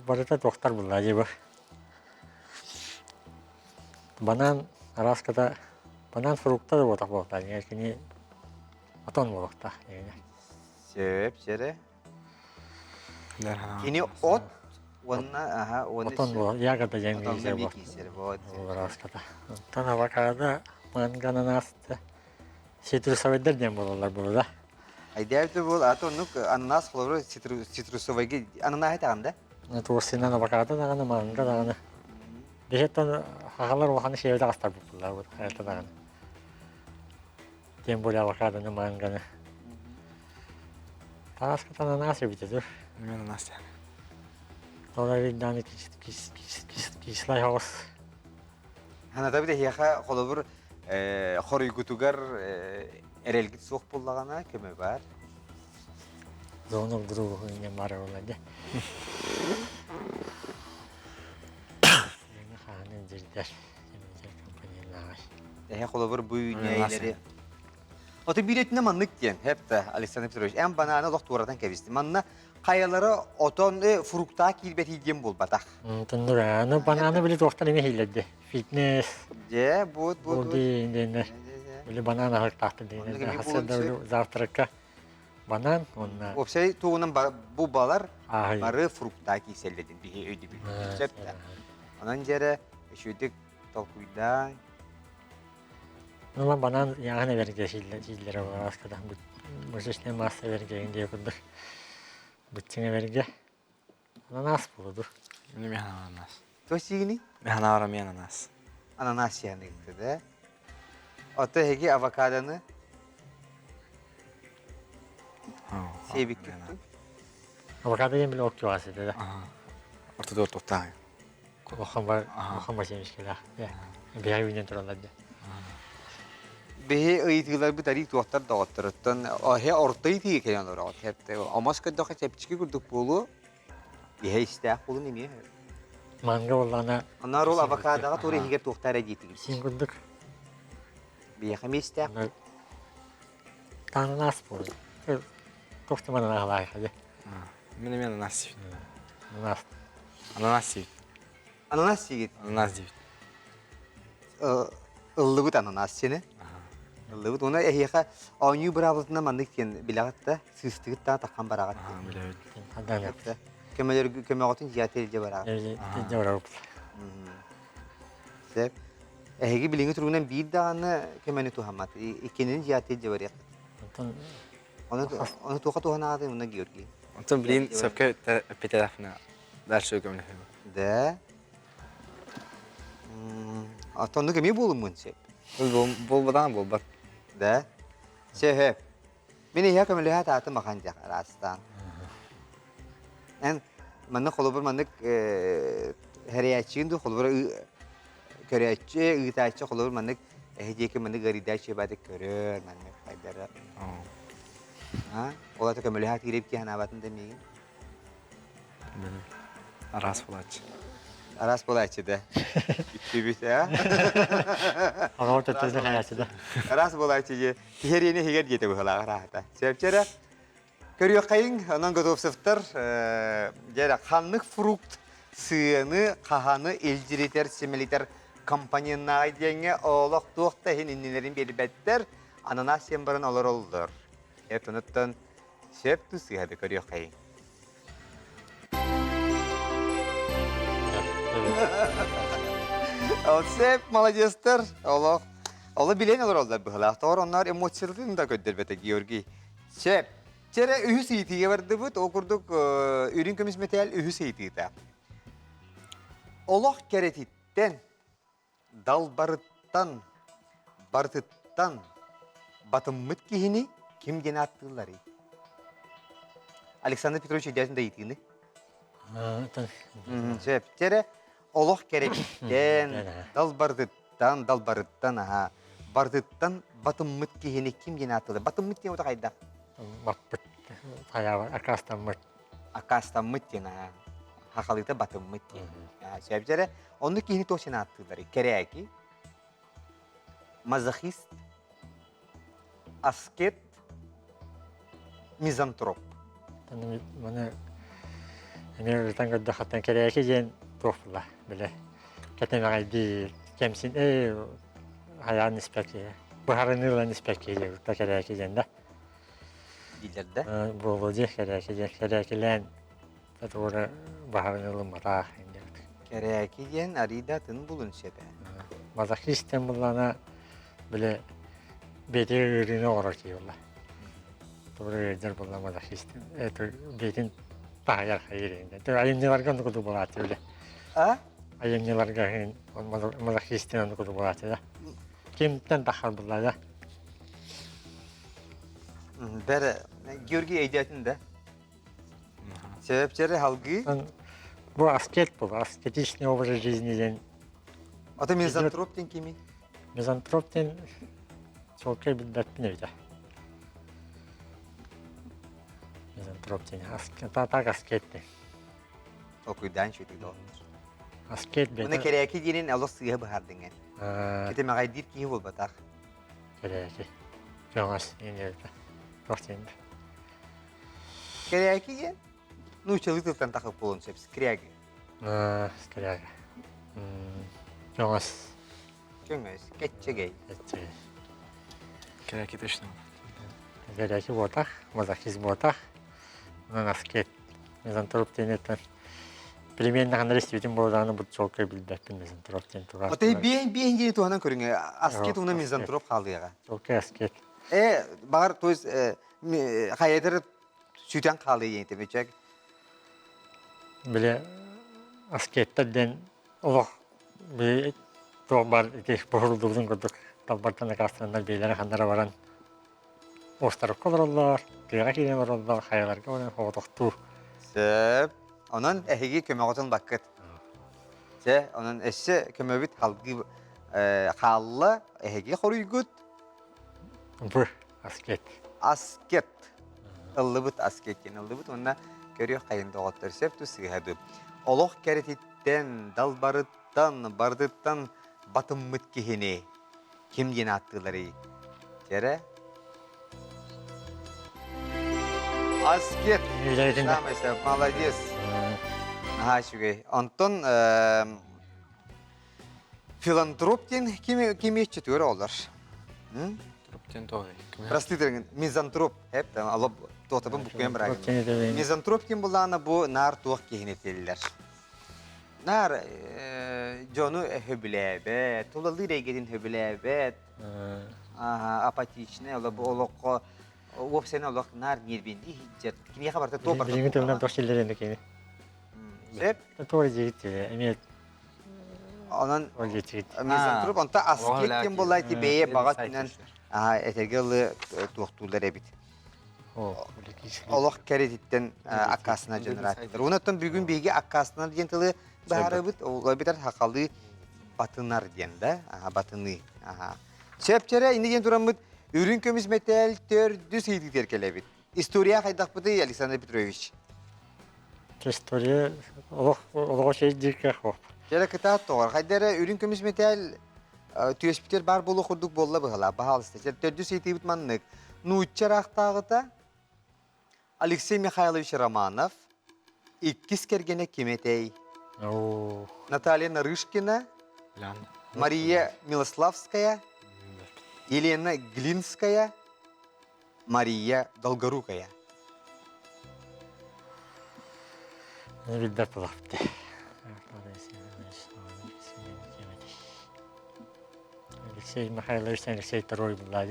Барыта туохтар булла дии бу. Банан араската банан фрукта да буолтах буолта. Кини отон буолуохтаах. Сөп, сэрэ. Кини от уонна аха уонна Отон буол ягода диэн отоҥҥо киисэр вот. Араската. Оттон авокадо, манго, ананас цитрусовайдар диэн буолаллар буолла. Айдээбит буол, аты оннук ананас холобура цитрусовайга ананаһы этэҕин да? Туорсинан авокадо даҕаны, манго даҕаны. Биһиттэн хахалар улаханы сиэбит астарбыт буллар хайата даҕаны. Тем более авокадоны, манганы. Тааската ананас эбитэ дур. Мен ананас диэн. Толор дааны кислай хаҕыс. Ханатабыт эһиэхэ холобур хоруйгутугар эрэлгит суох буоллаҕына көмө баар. Зону другу не баар буолла дии. Хааны дирдер. Эһэ холобур бу үүнээйилэри Ото биир маннык диэн, хэпта Александр Петрович, эн банааны олох туоратан кэбистим. Манна хайалара отон фруктаа киирбэтий диэн буолбатах. Туннура, ну бананы били туохтан эми хиллерди. Фитнес. Дьэ, буут, буут. Диэннер. Били банан аһыктаахтын диэннер. Хасыарда завтракка банан уонна Уопсай тугунан бу балар бары фруктаа киирсэллэрин биһи өйдөбүл. Сөп да. Онон дьэрэ үчүгдүк толкуйдаан Ну, банан яҕын эбэргэ сииллэрэ буоласката. Мышечная масса эбэргэ диye курдук. Быччыҥ эбэргэ. Ананас буолуду. Мин ананас. То сиигини? Мен мен ананас. Ананас сиэхниктэ да. Ото эһиги авокадоны сиэбиккит Авокадо диэн били оттуоҕа ситэ да. Ортодор туттаан. Улахан бар, улахан бар семечкэлээх. Биһиги үүнэн тураллар дии. Биһи ыйытыыларбыт арий туохтар доҕотторуттан оһе орто ыйытыы кэлэн олороҕут. Омос көрдөххө чэпчэки курдук буолуо. Иһэ истээх буолун эмиэ. Манга буоллаҕына Онноор ол авокадоҕа тур иһигэр туохтаа эрэ диэтигит. Син курдук. Биһиэхэ эмиэ истээх. Таанаас буолун. Туох да манан аһылаайха дьэ. Мин эмиэ ананас сиибит. Ананас. Ананас сиибит. Ананас сиигит. Ананас диибит. Ыллыбыт ананас сиэни. Ыллыбыт. Уна эһиэхэ оонньуу быраабылатынан маннык диэн билэҕит да, сыыстыгыт да таххан бараҕыт диэн. Билэбит. Көмөлөр көмөҕүтүн дьиэҕэ илдьэ бараҕыт. Илдьэ барабыт. Сөп. Эһиги билиҥҥи туругунан биир даҕаны көмөнү туһаммат. Иккинин дьиэҕэ илдьэ барыаххыт. Онтон Ону ону туохха туһанаҕытый уна Георгий? Онтон билигин сөпкө эппитэтэхпинэ дальше көмөлөһүөм. Да. Оттоннук эмиэ буолуммун сөп. Буолбатаҕын буолбат. Да. Сөп. Мин иһэ көмөлөһө таатым ахан дьах араастаан. Эн манна холобур маннык хэрийээччигин дуу холобур көрөөччү ыытааччы холобур маннык эһи диэки маннык ыарыйдааччы бааты көрөр маннык хайдара. А ол ата көмөлөһө киирип киһи санаабатын да миигин. Араас буолааччы. Араас буолааччы да. Үттүбүт аа. Аҕабыт өттүнэн хайааччы да. Араас буолааччы дии. Киһи эриэнэ иһигэр диэтэ быһалаах араата. Сөпчөрө. Көрүөххэйиҥ, онон Готовцевтар дьэ ханнык фрукт сыаны, хаһаны илдьиритэр, симэлитэр компоненнааҕый диэҥҥэ олох туох да иһин иннилэрин биэрбэттэр, ананас сиэн баран олороллор. Эт онуттан сөп тус сыыһа да көрүөххэйиҥ. Сөп, молодецтар. Олох. Оло билэн олороллор быһылаах. Тоҕор онноор эмоцияларын да көрдөрбөтө Георгий. Сөп. Чэрэ үһүс ыйытыыга бардыбыт. Ол курдук үрүҥ көмүс мэтээл үһүс ыйытыыта. Олох кэрэтиттэн Далбарыттан, барытыттан батыммыт киһини ким диэн ааттыылларый? Александр Петрович өйдөөтүн да ыйытыыны. Сөп. Чэрэ олох кэрэтиттэн, далбарытыттан, далбарыттан аха, барытыттан батыммыт киһини ким диэн ааттыыллар? Батыммыт диэн хайдах? Баппыт, хайаабар акаастаммыт. Акаастаммыт диэн аха. Хахалыыта батыммыт диэн. Сөп дьэрэ Оннук киһини туох син ааттыылларый? Кэрээки, мазохист, аскет, мизантроп. Маны эмиэ ырытан көрдөххөттөн кэрээки диэн туох була билэ кэтэмэҕэйдии кэмсин ээ хайаан испэккиэ быһарыныылан испэккиэ диэбит кэрээки диэн да дииллэр да буолуо диэ кэрээки диэн кэрээкилээн Туора баһарын ылымматах диэбит. Кэрээки диэн арыйда атын булун сөп ээ. Мазохист диэн буллаҕына били бэйэтигэр ыарыыны оҥорор киһи буолла. Туора ыалдьар буолла мазохист. Это бэйэтин таһыйар хайыр иһин. Айымньыларга оннук курдук буолааччы били. А? Айымньыларга мазохист диэн оннук курдук буолааччы да. Кимтэн таххар булла да. Бэр Георгий өйдөөтүн да? Сөп халгыы. Бу аскет был, аскетичный образ жизни диэн. Ата мизантроп диэн кимий? Мизантроп диэн чуолкай билбэппин эбитэ. Мизантроп диэн так аскет диэн. Окуйдаан чүтүк доҕоттор. Аскет бэйэтэ. Мына кэрээки диэнин олох сыыһа быһаардыҥ эн. Кэтэмэҕэйдиир киһи буолбатах. Кэрээки. Көҥөс диэн эбитэ. Туох диэн Кэрээки диэн нууччалыы тылтан тахып буолуон сөп. Скряги. Скряга. Көҥөс. Көҥөс. Кэччэгэй. Кэччэгэй. Кэрээки точно. Кэрээки буотах, мазохист буотах. Онон аскет. Мизантроп диэн этэн Племеннаханар истибитим буолдаҕына бу чуолкай билбэппин мизантроп диэн туга. Отой биэн биэн диэни туһанан көрүҥэ. Аскет уна мизантроп хаалыаҕа. Чуолкай аскет. Э, баҕар, то есть хайатыр сүтэн хаалыы диэн этим Били аскеттар диэн олох би туох бар ити боһурдубутун курдук талбартан акаастаннар биэлэрэ ханнара баран островка олороллор, тыаҕа киирэн олороллор, хайаларга баран соҕотохтуу. Сөп. Онон эһиги көмөҕүтүн баккыт. Чэ, онон өссө көмөбүт халгыы хаалла, эһиги хоруйгут. Б. Аскет. Аскет. Ыллыбыт аскет диэн ыллыбыт уонна көрүөх хайын доҕоттор сөп тус сыыһа дуу. Олох кэрэтиттэн, далбарыттан, бардыттан батыммыт киһини ким диэн ааттыыларый? Кэрэ? Аскет. Самый молодец. Наһаа үчүгэй. Онтон Филантроп диэн ким кимиэччитигэр олор. Троп диэн тоҕой. Простите, мизантроп. Эп алып туотабын буккуйан барагын. Мизантроп ким буллаана бу наар туох киһини этиллэр. Наар дьону хөбүлээбэт, тулалыыр эйгэтин хөбүлээбэт, апатичный, бу олоххо уопсайынан олох наар ньиэрбиндии сылдьар. Киниэхэ барыта туох барыта. Билиҥҥи тылынан туох силлэр эми кини. Сөп. Туох диэбит эмиэ Онон мизантроп онто аскет диэн буолла ити бэйэ баҕа өттүнэн этэргэ ылы туохтуулар эбит. Олох кэрэтиттэн аккаастанар дьон ырааттылар. Онон бүгүн биһиги аккаастанар диэн тылы быһаарабыт. Ол эбэтэр сахалыы батынар диэн да, батыныы. Сөп инни диэн тураммыт үрүҥ көмүс мэтээл төрдүс ыйытыытыгар кэлэбит. История хайдахпытый, Александр Петрович? История олох олоҕо чэйдииргэ хоп. Дьэрэ кытаат тоҕор. Хайда эрэ үрүҥ көмүс мэтээл түөспүтэр баар буолуох курдук буолла быһалаа. Баһаалыста. Төрдүс ыйытыыбыт маннык. Нуучча ыраахтааҕыта Алексей Михайлович Романов иккис кэргэнэ ким этэй? Наталья Нарышкина, Мария Милославская, Елена Глинская, Мария Долгорукая. Билбэт булапты. Алексей Михайлович Алексей Второй булла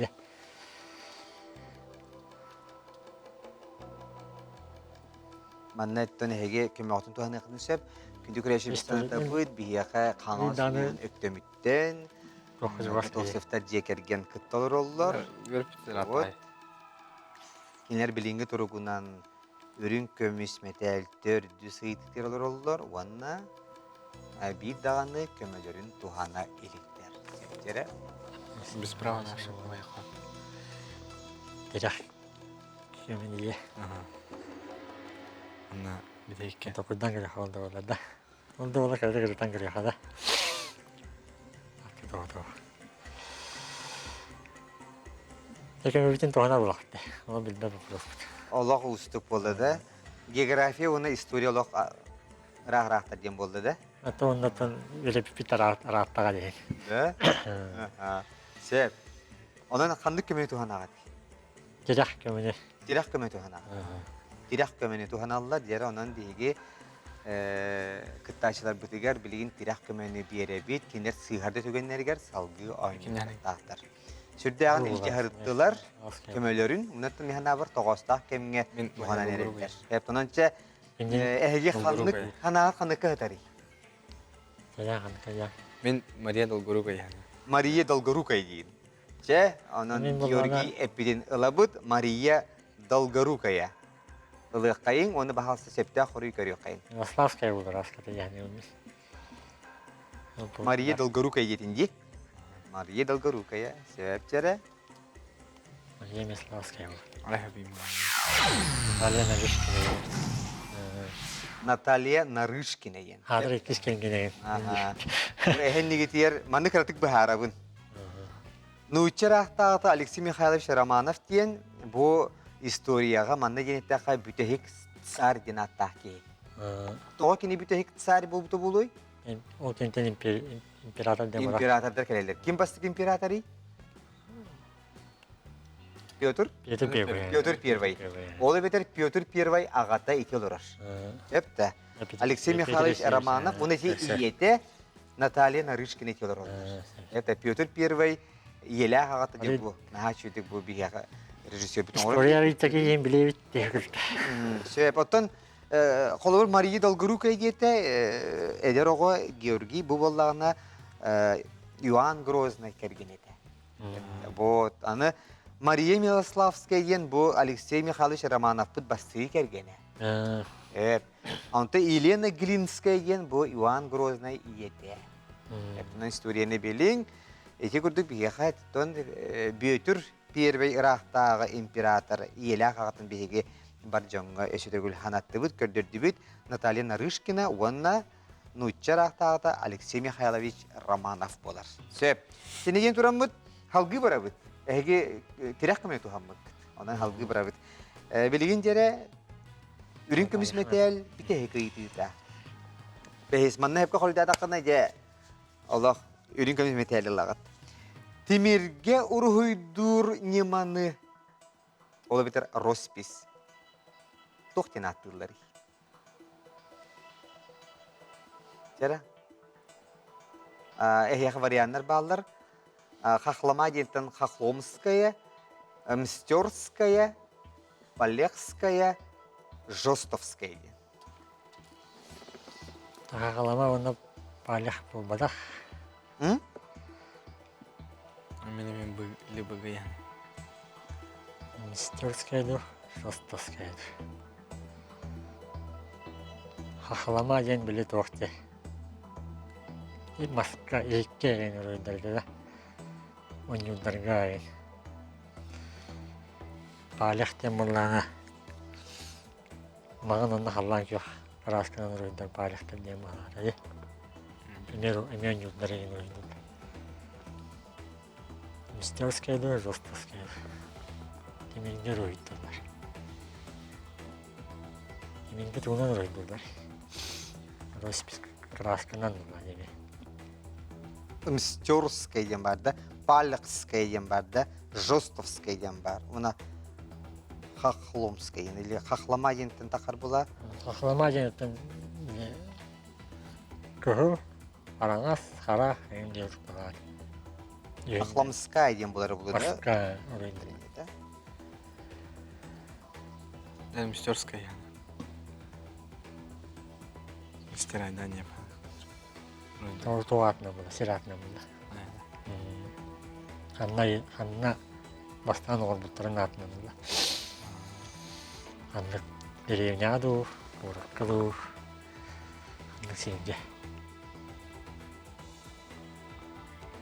Манна оттон эһиги көмөҕүтүн туһаныаххытын сөп. Күндү күрэшибит санатабыт, биһиэхэ Хаҥалас улууһун Өктөмүттэн Готовцевтар дьиэ кэргэн кытта олороллор. Вот. Кинилэр билиҥҥи туругунан үрүҥ көмүс мэтээл төрдүс ыйытыктар олороллор уонна биир даҕаны көмөлөрүн туһана иликтэр. Сиптэрэ. Без права нашего лайха. Тирэх кемение. Анна бидейке. Токуйдан кэлэ хаалда буолла да. Ол да буола кэлэ кырытан кэлиэхэ да. Тэкэмэбитин туһана булахты. Ол билбэт боппуруоспут. Олох уустук буолла да. География уонна история олох ыраах-ыраахтар диэн буолла да. Ата оннотон үлэпиппит арааттаҕа диэн. Да? Сөп. Онон ханнык көмөнү туһанаҕыт? Тирэх көмөнү. Тирэх көмө туһанаҕыт. Тирэх көмөнү туһаналлар диэри онон биһиги кыттааччыларбытыгар билигин тирэх көмөнү биэрэбит. Кинилэр сыыһар да түгэннэригэр салгыы оонньуохтаахтар. Сүрдээҕин илдьэ сырыттылар көмөлөрүн, онон миһанаабар тоҕоостоох кэмҥэ туһанан эрэллэр. Онон чэ эһиги ханнык ханаҕа ханыкка сытарый? Мин Мария Долгорукая. Мария Долгорукая диин. Чэ, онон Георгий эппитин ылабыт Мария Долгорукая. Ылыаххайыҥ уонна баһаалыста сөптөөх хоруй көрүөххэйиҥ. Ярославская буолар аската яһни Мария Долгорукая диэтин дии. Мария Долгорукая, сөп чэрэ. Мария Миславская буолар. Наталья Нарышкина. Наталья Нарышкина диэн. Хаадыр иккис кэнгинэгин. Эһэннигитигэр маннык кыратык быһаарабын. Нуучча ыраахтааҕыта Алексей Михайлович Романов диэн бу историяҕа манна диэн эттэххэ бүтэһик царь диэн ааттаах киһи. Тоҕо кини бүтэһик царь буолбута буолуой? Ол кэмтэн император диэн Императордар кэлэллэр. Ким бастакы императорый? Петр? Петр Первый. Петр Первый. Ол эбэтэр Петр Первый аҕата ити олорор. Эптэ. Алексей Михайлович Романов, он эти ийэтэ Наталья Нарышкина ити олороллор. Это Петр Первый ийэлээх аҕата диэн бу наһаа үчүгэй бу биһиэхэ режиссер бүтүн История такие билебит Сөп. Оттон холобур Мария Долгорукая диэтэ эдэр оҕо Георгий бу буоллаҕына Иоанн Грозный кэргэнэ этэ. Вот. Аны Мария Милославская диэн бу Алексей Михайлович Романовпыт бастыы кэргэнэ. Э, Онто Елена Глинская диэн бу Иоанн Грозный ийэтэ. Эптынан историяны билиҥ. Ити курдук биһиэхэ тон Бүөтүр. Первый ыраахтааҕы император ийэлээх аҕатын биһиги бар дьоҥҥо өссө төгүл ханаттыбыт, көрдөрдүбүт Наталья Нарышкина уонна нуучча ыраахтааҕыта Алексей Михайлович Романов буолар. Сөп. Синигин тураммыт, халгыы барабыт. Эһиги тирэх көмө туһаммыккыт. Онон халгыы барабыт. Билигин дьэрэ үрүҥ көмүс мэтээл бүтэһик ыйытыыта. Бэһис манна хепке холуйдаатаххына дьэ олох үрүҥ көмүс мэтээл ылаҕыт. Тимиргэ уруһуйдуур ньыманы ол эбэтэр роспись туох диэн ааттыылларый? Чэрэ. Эһиэхэ варианнар бааллар. Хахлама диэнтэн Хохломская, Мстерская, Полехская, Жостовская диэн. Хахалама уонна Палех буолбатах. М? Мин эмиэ либо Мистерская ду, Шостовская ду. Хахалама диэн били туох дии. И маска иһиккэ эрэн уруйдарга да унньуурдарга эрэн. Палех диэн буоллаҕына Маҕан онно халлаан күөх арасканан уруйдар паарыхтар диэн баалаата Эмиэ эмиэ ньуурдар игин уруйдулар. Мистерская да Жостовская Тимиргэ уруйдулар. Тимиргэ тугунан уруйдулар? Роспись красканан була эми. Мстерская диэн баар да, Палехская диэн баар да, Жостовская диэн баар. Уна Хохломская или Хохлома диэнтэн тахар була. Хохлома диэнтэн кыһыл, араҥас, хара эҥин диэн булар. Хохломская диэн булары булар. Маска Да, Мстерская. Мистер Айдания. Туатна була, сиратна була. Ханна ханна бастаан оҕорбуттарын аатынан ылла. Ханнык дэриэбинэҕэ дуу, куоракка дуу, ханнык сиргэ.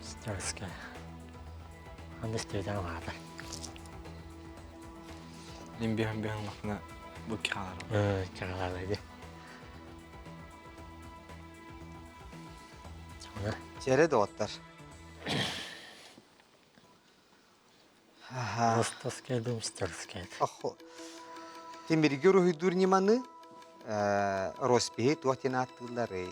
Стерская. Ханна истибэтэҕим аата. Мин биһэн биһэн лахпына бу киһалар. Э, киһалар ди. Чэрэ доҕоттор. Ростовская дуу, Мстерская. Тимирги уруһуйдуур ньыманы роспиһи туох диэн ааттыылларый?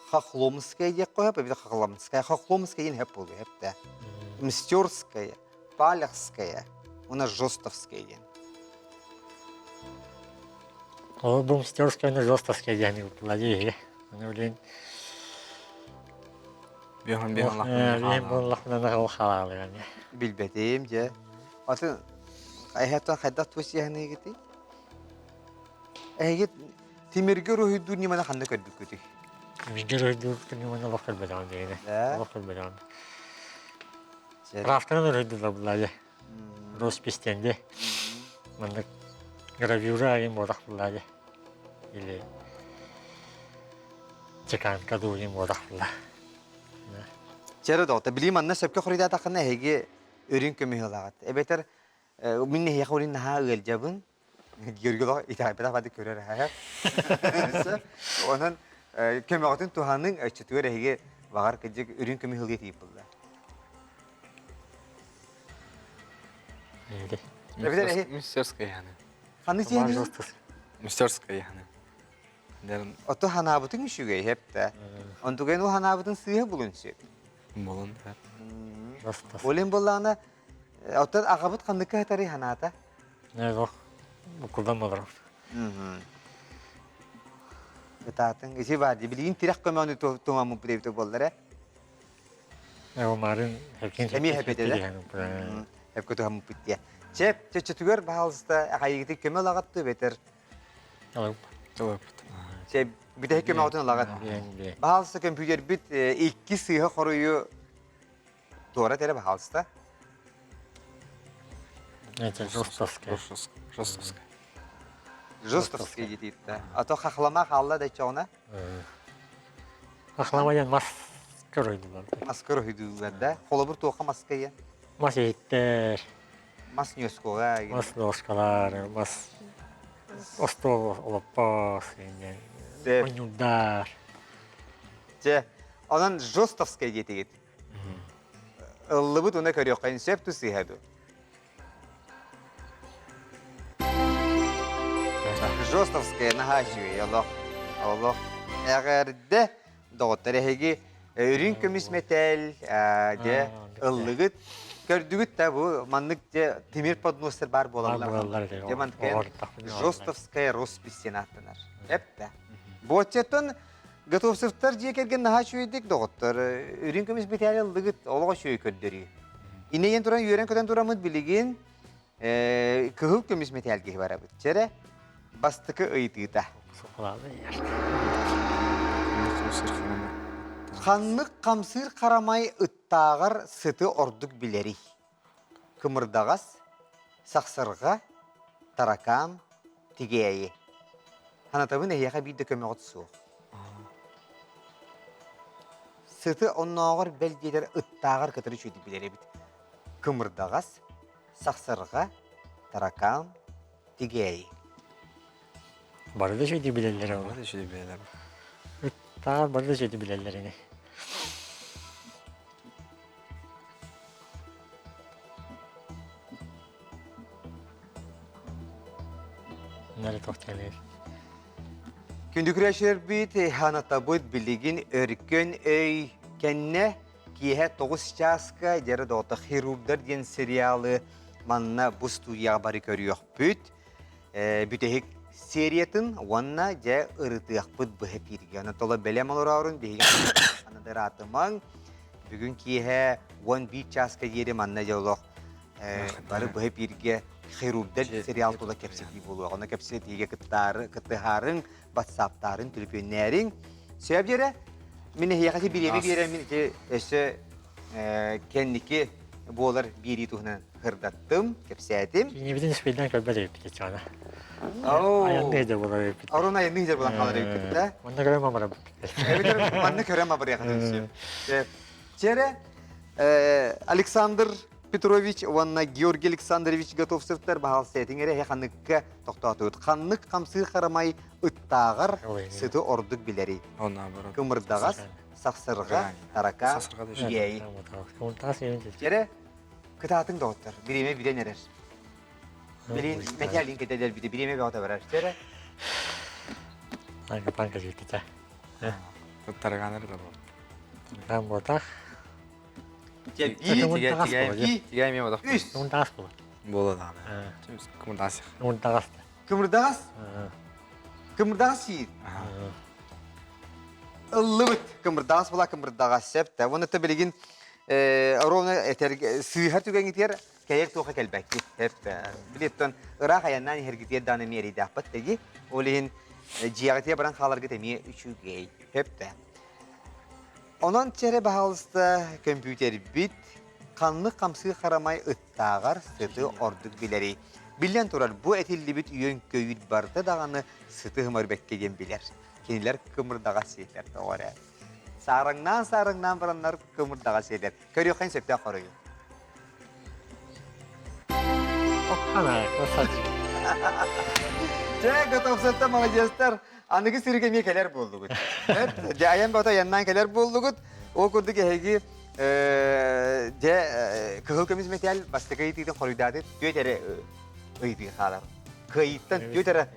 Хохломская диэххэ сөп, эбэтэр Хохломская. Хохломская диэн сөп буолуо, сөп да. Мстерская, Палехская уонна Жостовская диэн. Ол бу Мстерская уонна Жостовская диэн ыыппылар дии. Ону билин Биһон биһон Биһин буоллахпына ол халаалыган. Билбэтим дьэ. Атын эһэттэн хайдах туос сиэһэниигитий? Эһиги тимиргэ уруһуйдуур ньыманы ханна көрбүккүтүй? Тимиргэ уруһуйдуур ньыманы олох көрбөтөҕүм дигини. Олох көрбөтөҕүм. Крафтанан уруһуйдуулар буллаа Роспись диэн Маннык гравюра айын буолах буллаа Или чеканка дуу буолах булла. Чэрэ доҕотто, билии манна сөпкө хоруйдаатаххына эһиги өрүн көмүһү ылаҕыт. Эбэтэр мин эһиэхэ урин наһаа ыалдьабын. Георгий итэҕэйбэтэх бады көрөр аһа. Онон көмөҕүтүн туһаныҥ, өччөтүгэр эһиги баҕар кырдьык үрүҥ көмүһү ылыа тиийип булла. Мистерская яны. Ханнык сиэни? Мистерская яны. Ото ханаабытын үчүгэй хэптэ. Онтугайын ол ханаабытын сыыһа булун сөп. Булун да. Олен боллаана оттон аҕабыт ханныкка хатары ханаата? Не букулдан болоров. Ытаатын ити бар ди билигин тирэх көмөнү туһаммыт бит боллар э. Марын хепкин Эмиэ хэпетеле. Хепке туһаммыт диye. Чеп, чөчөтүгэр баһалыста хайыгыты көмө лагатты бетер. Ылыппыт. Чэ, бүтэһик көмөҕүтүн ылаҕыт. Баһаалыста көмпүүтэрбит икки сыыһа хоруйу туора тэрэ баһаалыста. Это жестовская. Жестовская. Жестовская диэтиттэ. А то хахлама хаалла да чоҕуна. Хахлама диэн мас. Маска уруһуйдуулар. Маска уруһуйдууллар да. Холобур туохха маска ийэ? Мас иһиттэр. Мас ньуоскуга. Мас ньуоскалар, мас остуол олоппос, оонньуурдар. Дьэ, онон Жостовскай диэтигит. Ыллыбыт уна көрүөххэ сөп ту сыыһа ду. Жостовская наһаа үчүгэй олох. Олох. Эҕэрдэ доҕоттор эһиги үрүҥ көмүс мэтээл дьэ ыллыгыт. Көрдүгүт да бу маннык дьэ тимир подностар баар буолаллар. Дьэ маннык Жостовская роспись диэн ааттанар. Эптэ. Буоччаттан Готовцевтар дьиэ кэргэн наһаа үчүгэйдик доҕоттор. Үрүҥ көмүс мэтээли ыллыгыт, олох үчүгэй көрдөрүү. Иннинэн туран үөрэн-көтөн тураммыт билигин кыһыл көмүс мэтээл киһи барабыт. Чэрэ, бастакы ыйытыыта. Ханнык хамсыыр харамай ыттааҕар сыты ордук билэрий? Кымырдаҕас, сахсырҕа, таракаан, тигээйи. Санатабын эһиэхэ биир да көмөҕүт суох. Сыты оннооҕор бэл диэтэр ыттааҕар кытары үчүгэйдик билэр эбит. Кымырдаҕас, сахсырҕа, таракаан, тигээйи. Бары да үчүгэйдик билэллэр Бары да үчүгэйдик билэллэр. Ыттааҕар бары да үчүгэйдик билэллэр ини. Күндү күрэшербит ханатабыт билигин өркөн өй кэннэ киэһэ 9 чааска дьэрэ доҕото хирургдар диэн сериалы манна бу студияҕа бары көрүөхпүт. Бүтэһик сериятын уонна дьэ ырытыахпыт быһа эфиргэ. Онон толо бэлэм олороорун биһиги анадараатымаҥ. Бүгүн киэһэ 11 чааска диэри манна дьэ олох бары быһа эпииргэ хирурдар сериал тула кэпсэтии буолуоҕа. Ону кэпсэтиигэ кыттаары, кыттыһаарыҥ, батсааптаарыҥ, түлүпүөннээриҥ. Сөп дьэрэ, мин эһиэхэ ити бириэмэ биэрэммин ити өссө кэнники буолар биэрии туһунан сырдаттым, кэпсээтим. Кинибитин испэйдэн көрбөт эбиппит иччаана. Айанныы да буолар эбиппит. Орун айанныы да буолан хаалар эбиппит да. Манна көрөм абарабыт. Эбитер манна көрөм абарыахатын сөп. Чэрэ, Александр Петрович уонна Георгий Александрович Готовцевтар баһаалыста этиҥ эрэ ханныкка тохтоотугут. Ханнык хамсыы харамай ыттааҕар сыты ордук билэрий? Кымырдаҕас, сахсырҕа, таракаан, тигээйи. Эрэ кытаатыҥ доҕоттор, бириэмэ бүтэн эрэр. Билин мэтээлин кэтэлэрбити бириэмэ бөҕөтө барар. Эрэ. Панка житите. Тараканар да бол. Там ботах. Үс. Буола даҕаны. Кымырдаҕас. Кымырдаҕас? Кымырдаҕас сиир. Ыллыбыт. Кымырдаҕас була кымырдаҕас сөп да. Уонна та билигин ровно этэргэ сыыһар түгэҥҥитигэр кэйэр туоха кэлбэккит. Сөп Билеттон ыраах айаннаан иһэргитигэр даҕаны эмиэ эрэйдээхпит тэги. Ол иһин дьиэҕитигэр баран хааларгыт эмиэ үчүгэй. Сөп да. Онон чэрэ баһаалыста көмпүүтэрбит ханнык хамсыы харамай ыттааҕар сыты ордук билэрий. Биллэн турар, бу этиллибит үөн-көйүүт барыта даҕаны сыты һымарбэккэ диэн билэр. Кинилэр кымырдаҕас сиэтэр тоҕо эрэ. Саараҥнаан-саараҥнаан бараннар кымырдаҕас сиэтэр. Көрүөххэ сөптөөх хоруйу. Дьэ, готовцевтар молодецтар. Аныгы сиргэ эмиэ кэлэр буоллугут. Дьэ, айан бата айаннаан кэлэр буоллугут. Ол курдук эһиги дьэ кыһыл көмүс мэтээл бастакы ыйытыытын хоруйдааты түөт эрэ ыйытыы хаалар. Кыайыыттан түөт эрэ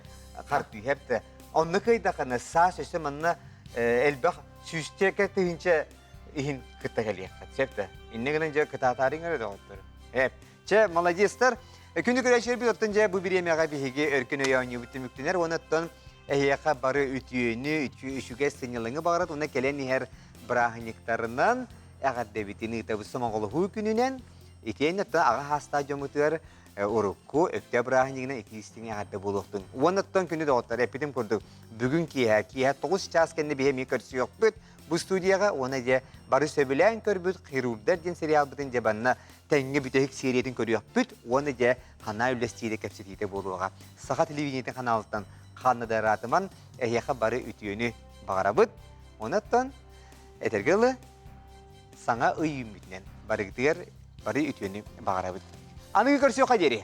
хар түһэр Онно кыайдахына саас өссө манна элбэх сүүсчэкэ тыһыынча иһин кытта кэлиэххит. Сөп да? Иннэ гынан дьэ кытаатаарыҥ эрэ доҕоттор. Эп. Чэ, молодецтар. Күнү көрөөччүлэрбит оттон дьэ бу бириэмэҕэ биһиги өркөн өй оонньуубут түмүктэнэр уонна оттон эһиэхэ бары үтүөнү, үчүгэй сынньалаҥы баҕарат уонна кэлэн иһэр бырааһынньыктарынан эҕэрдэбитин ыытабыт сомоҕолоһуу күнүнэн итиэннэ оттон аҕа хаастаах дьоммутугар урукку өктөө бырааһынньыгынан итии истиҥ эҕэрдэ буолуохтун. Уонна оттон күнү доҕоттор эппитим курдук бүгүн киэһэ киэһэ 9 чаас кэннэ биһи эмиэ көрсүөхпүт Бу студияҕа уонна дьэ бары сөбүлээн көрбүт «Хирурдар» диэн сериалбытын дьэ банна тэҥҥэ бүтэһик сериятын көрүөхпүт уонна дьэ ханаа үллэстиитэ кэпсэтиитэ буолуоҕа. Саха телевидениетин ханаалыттан ханна да ыраатыман эһиэхэ бары үтүөнү баҕарабыт. Онон этэргэ дылы. Саҥа ый үүммүтүнэн барыгытыгар бары үтүөнү баҕарабыт. Аныгы көрсүөххэ диэри!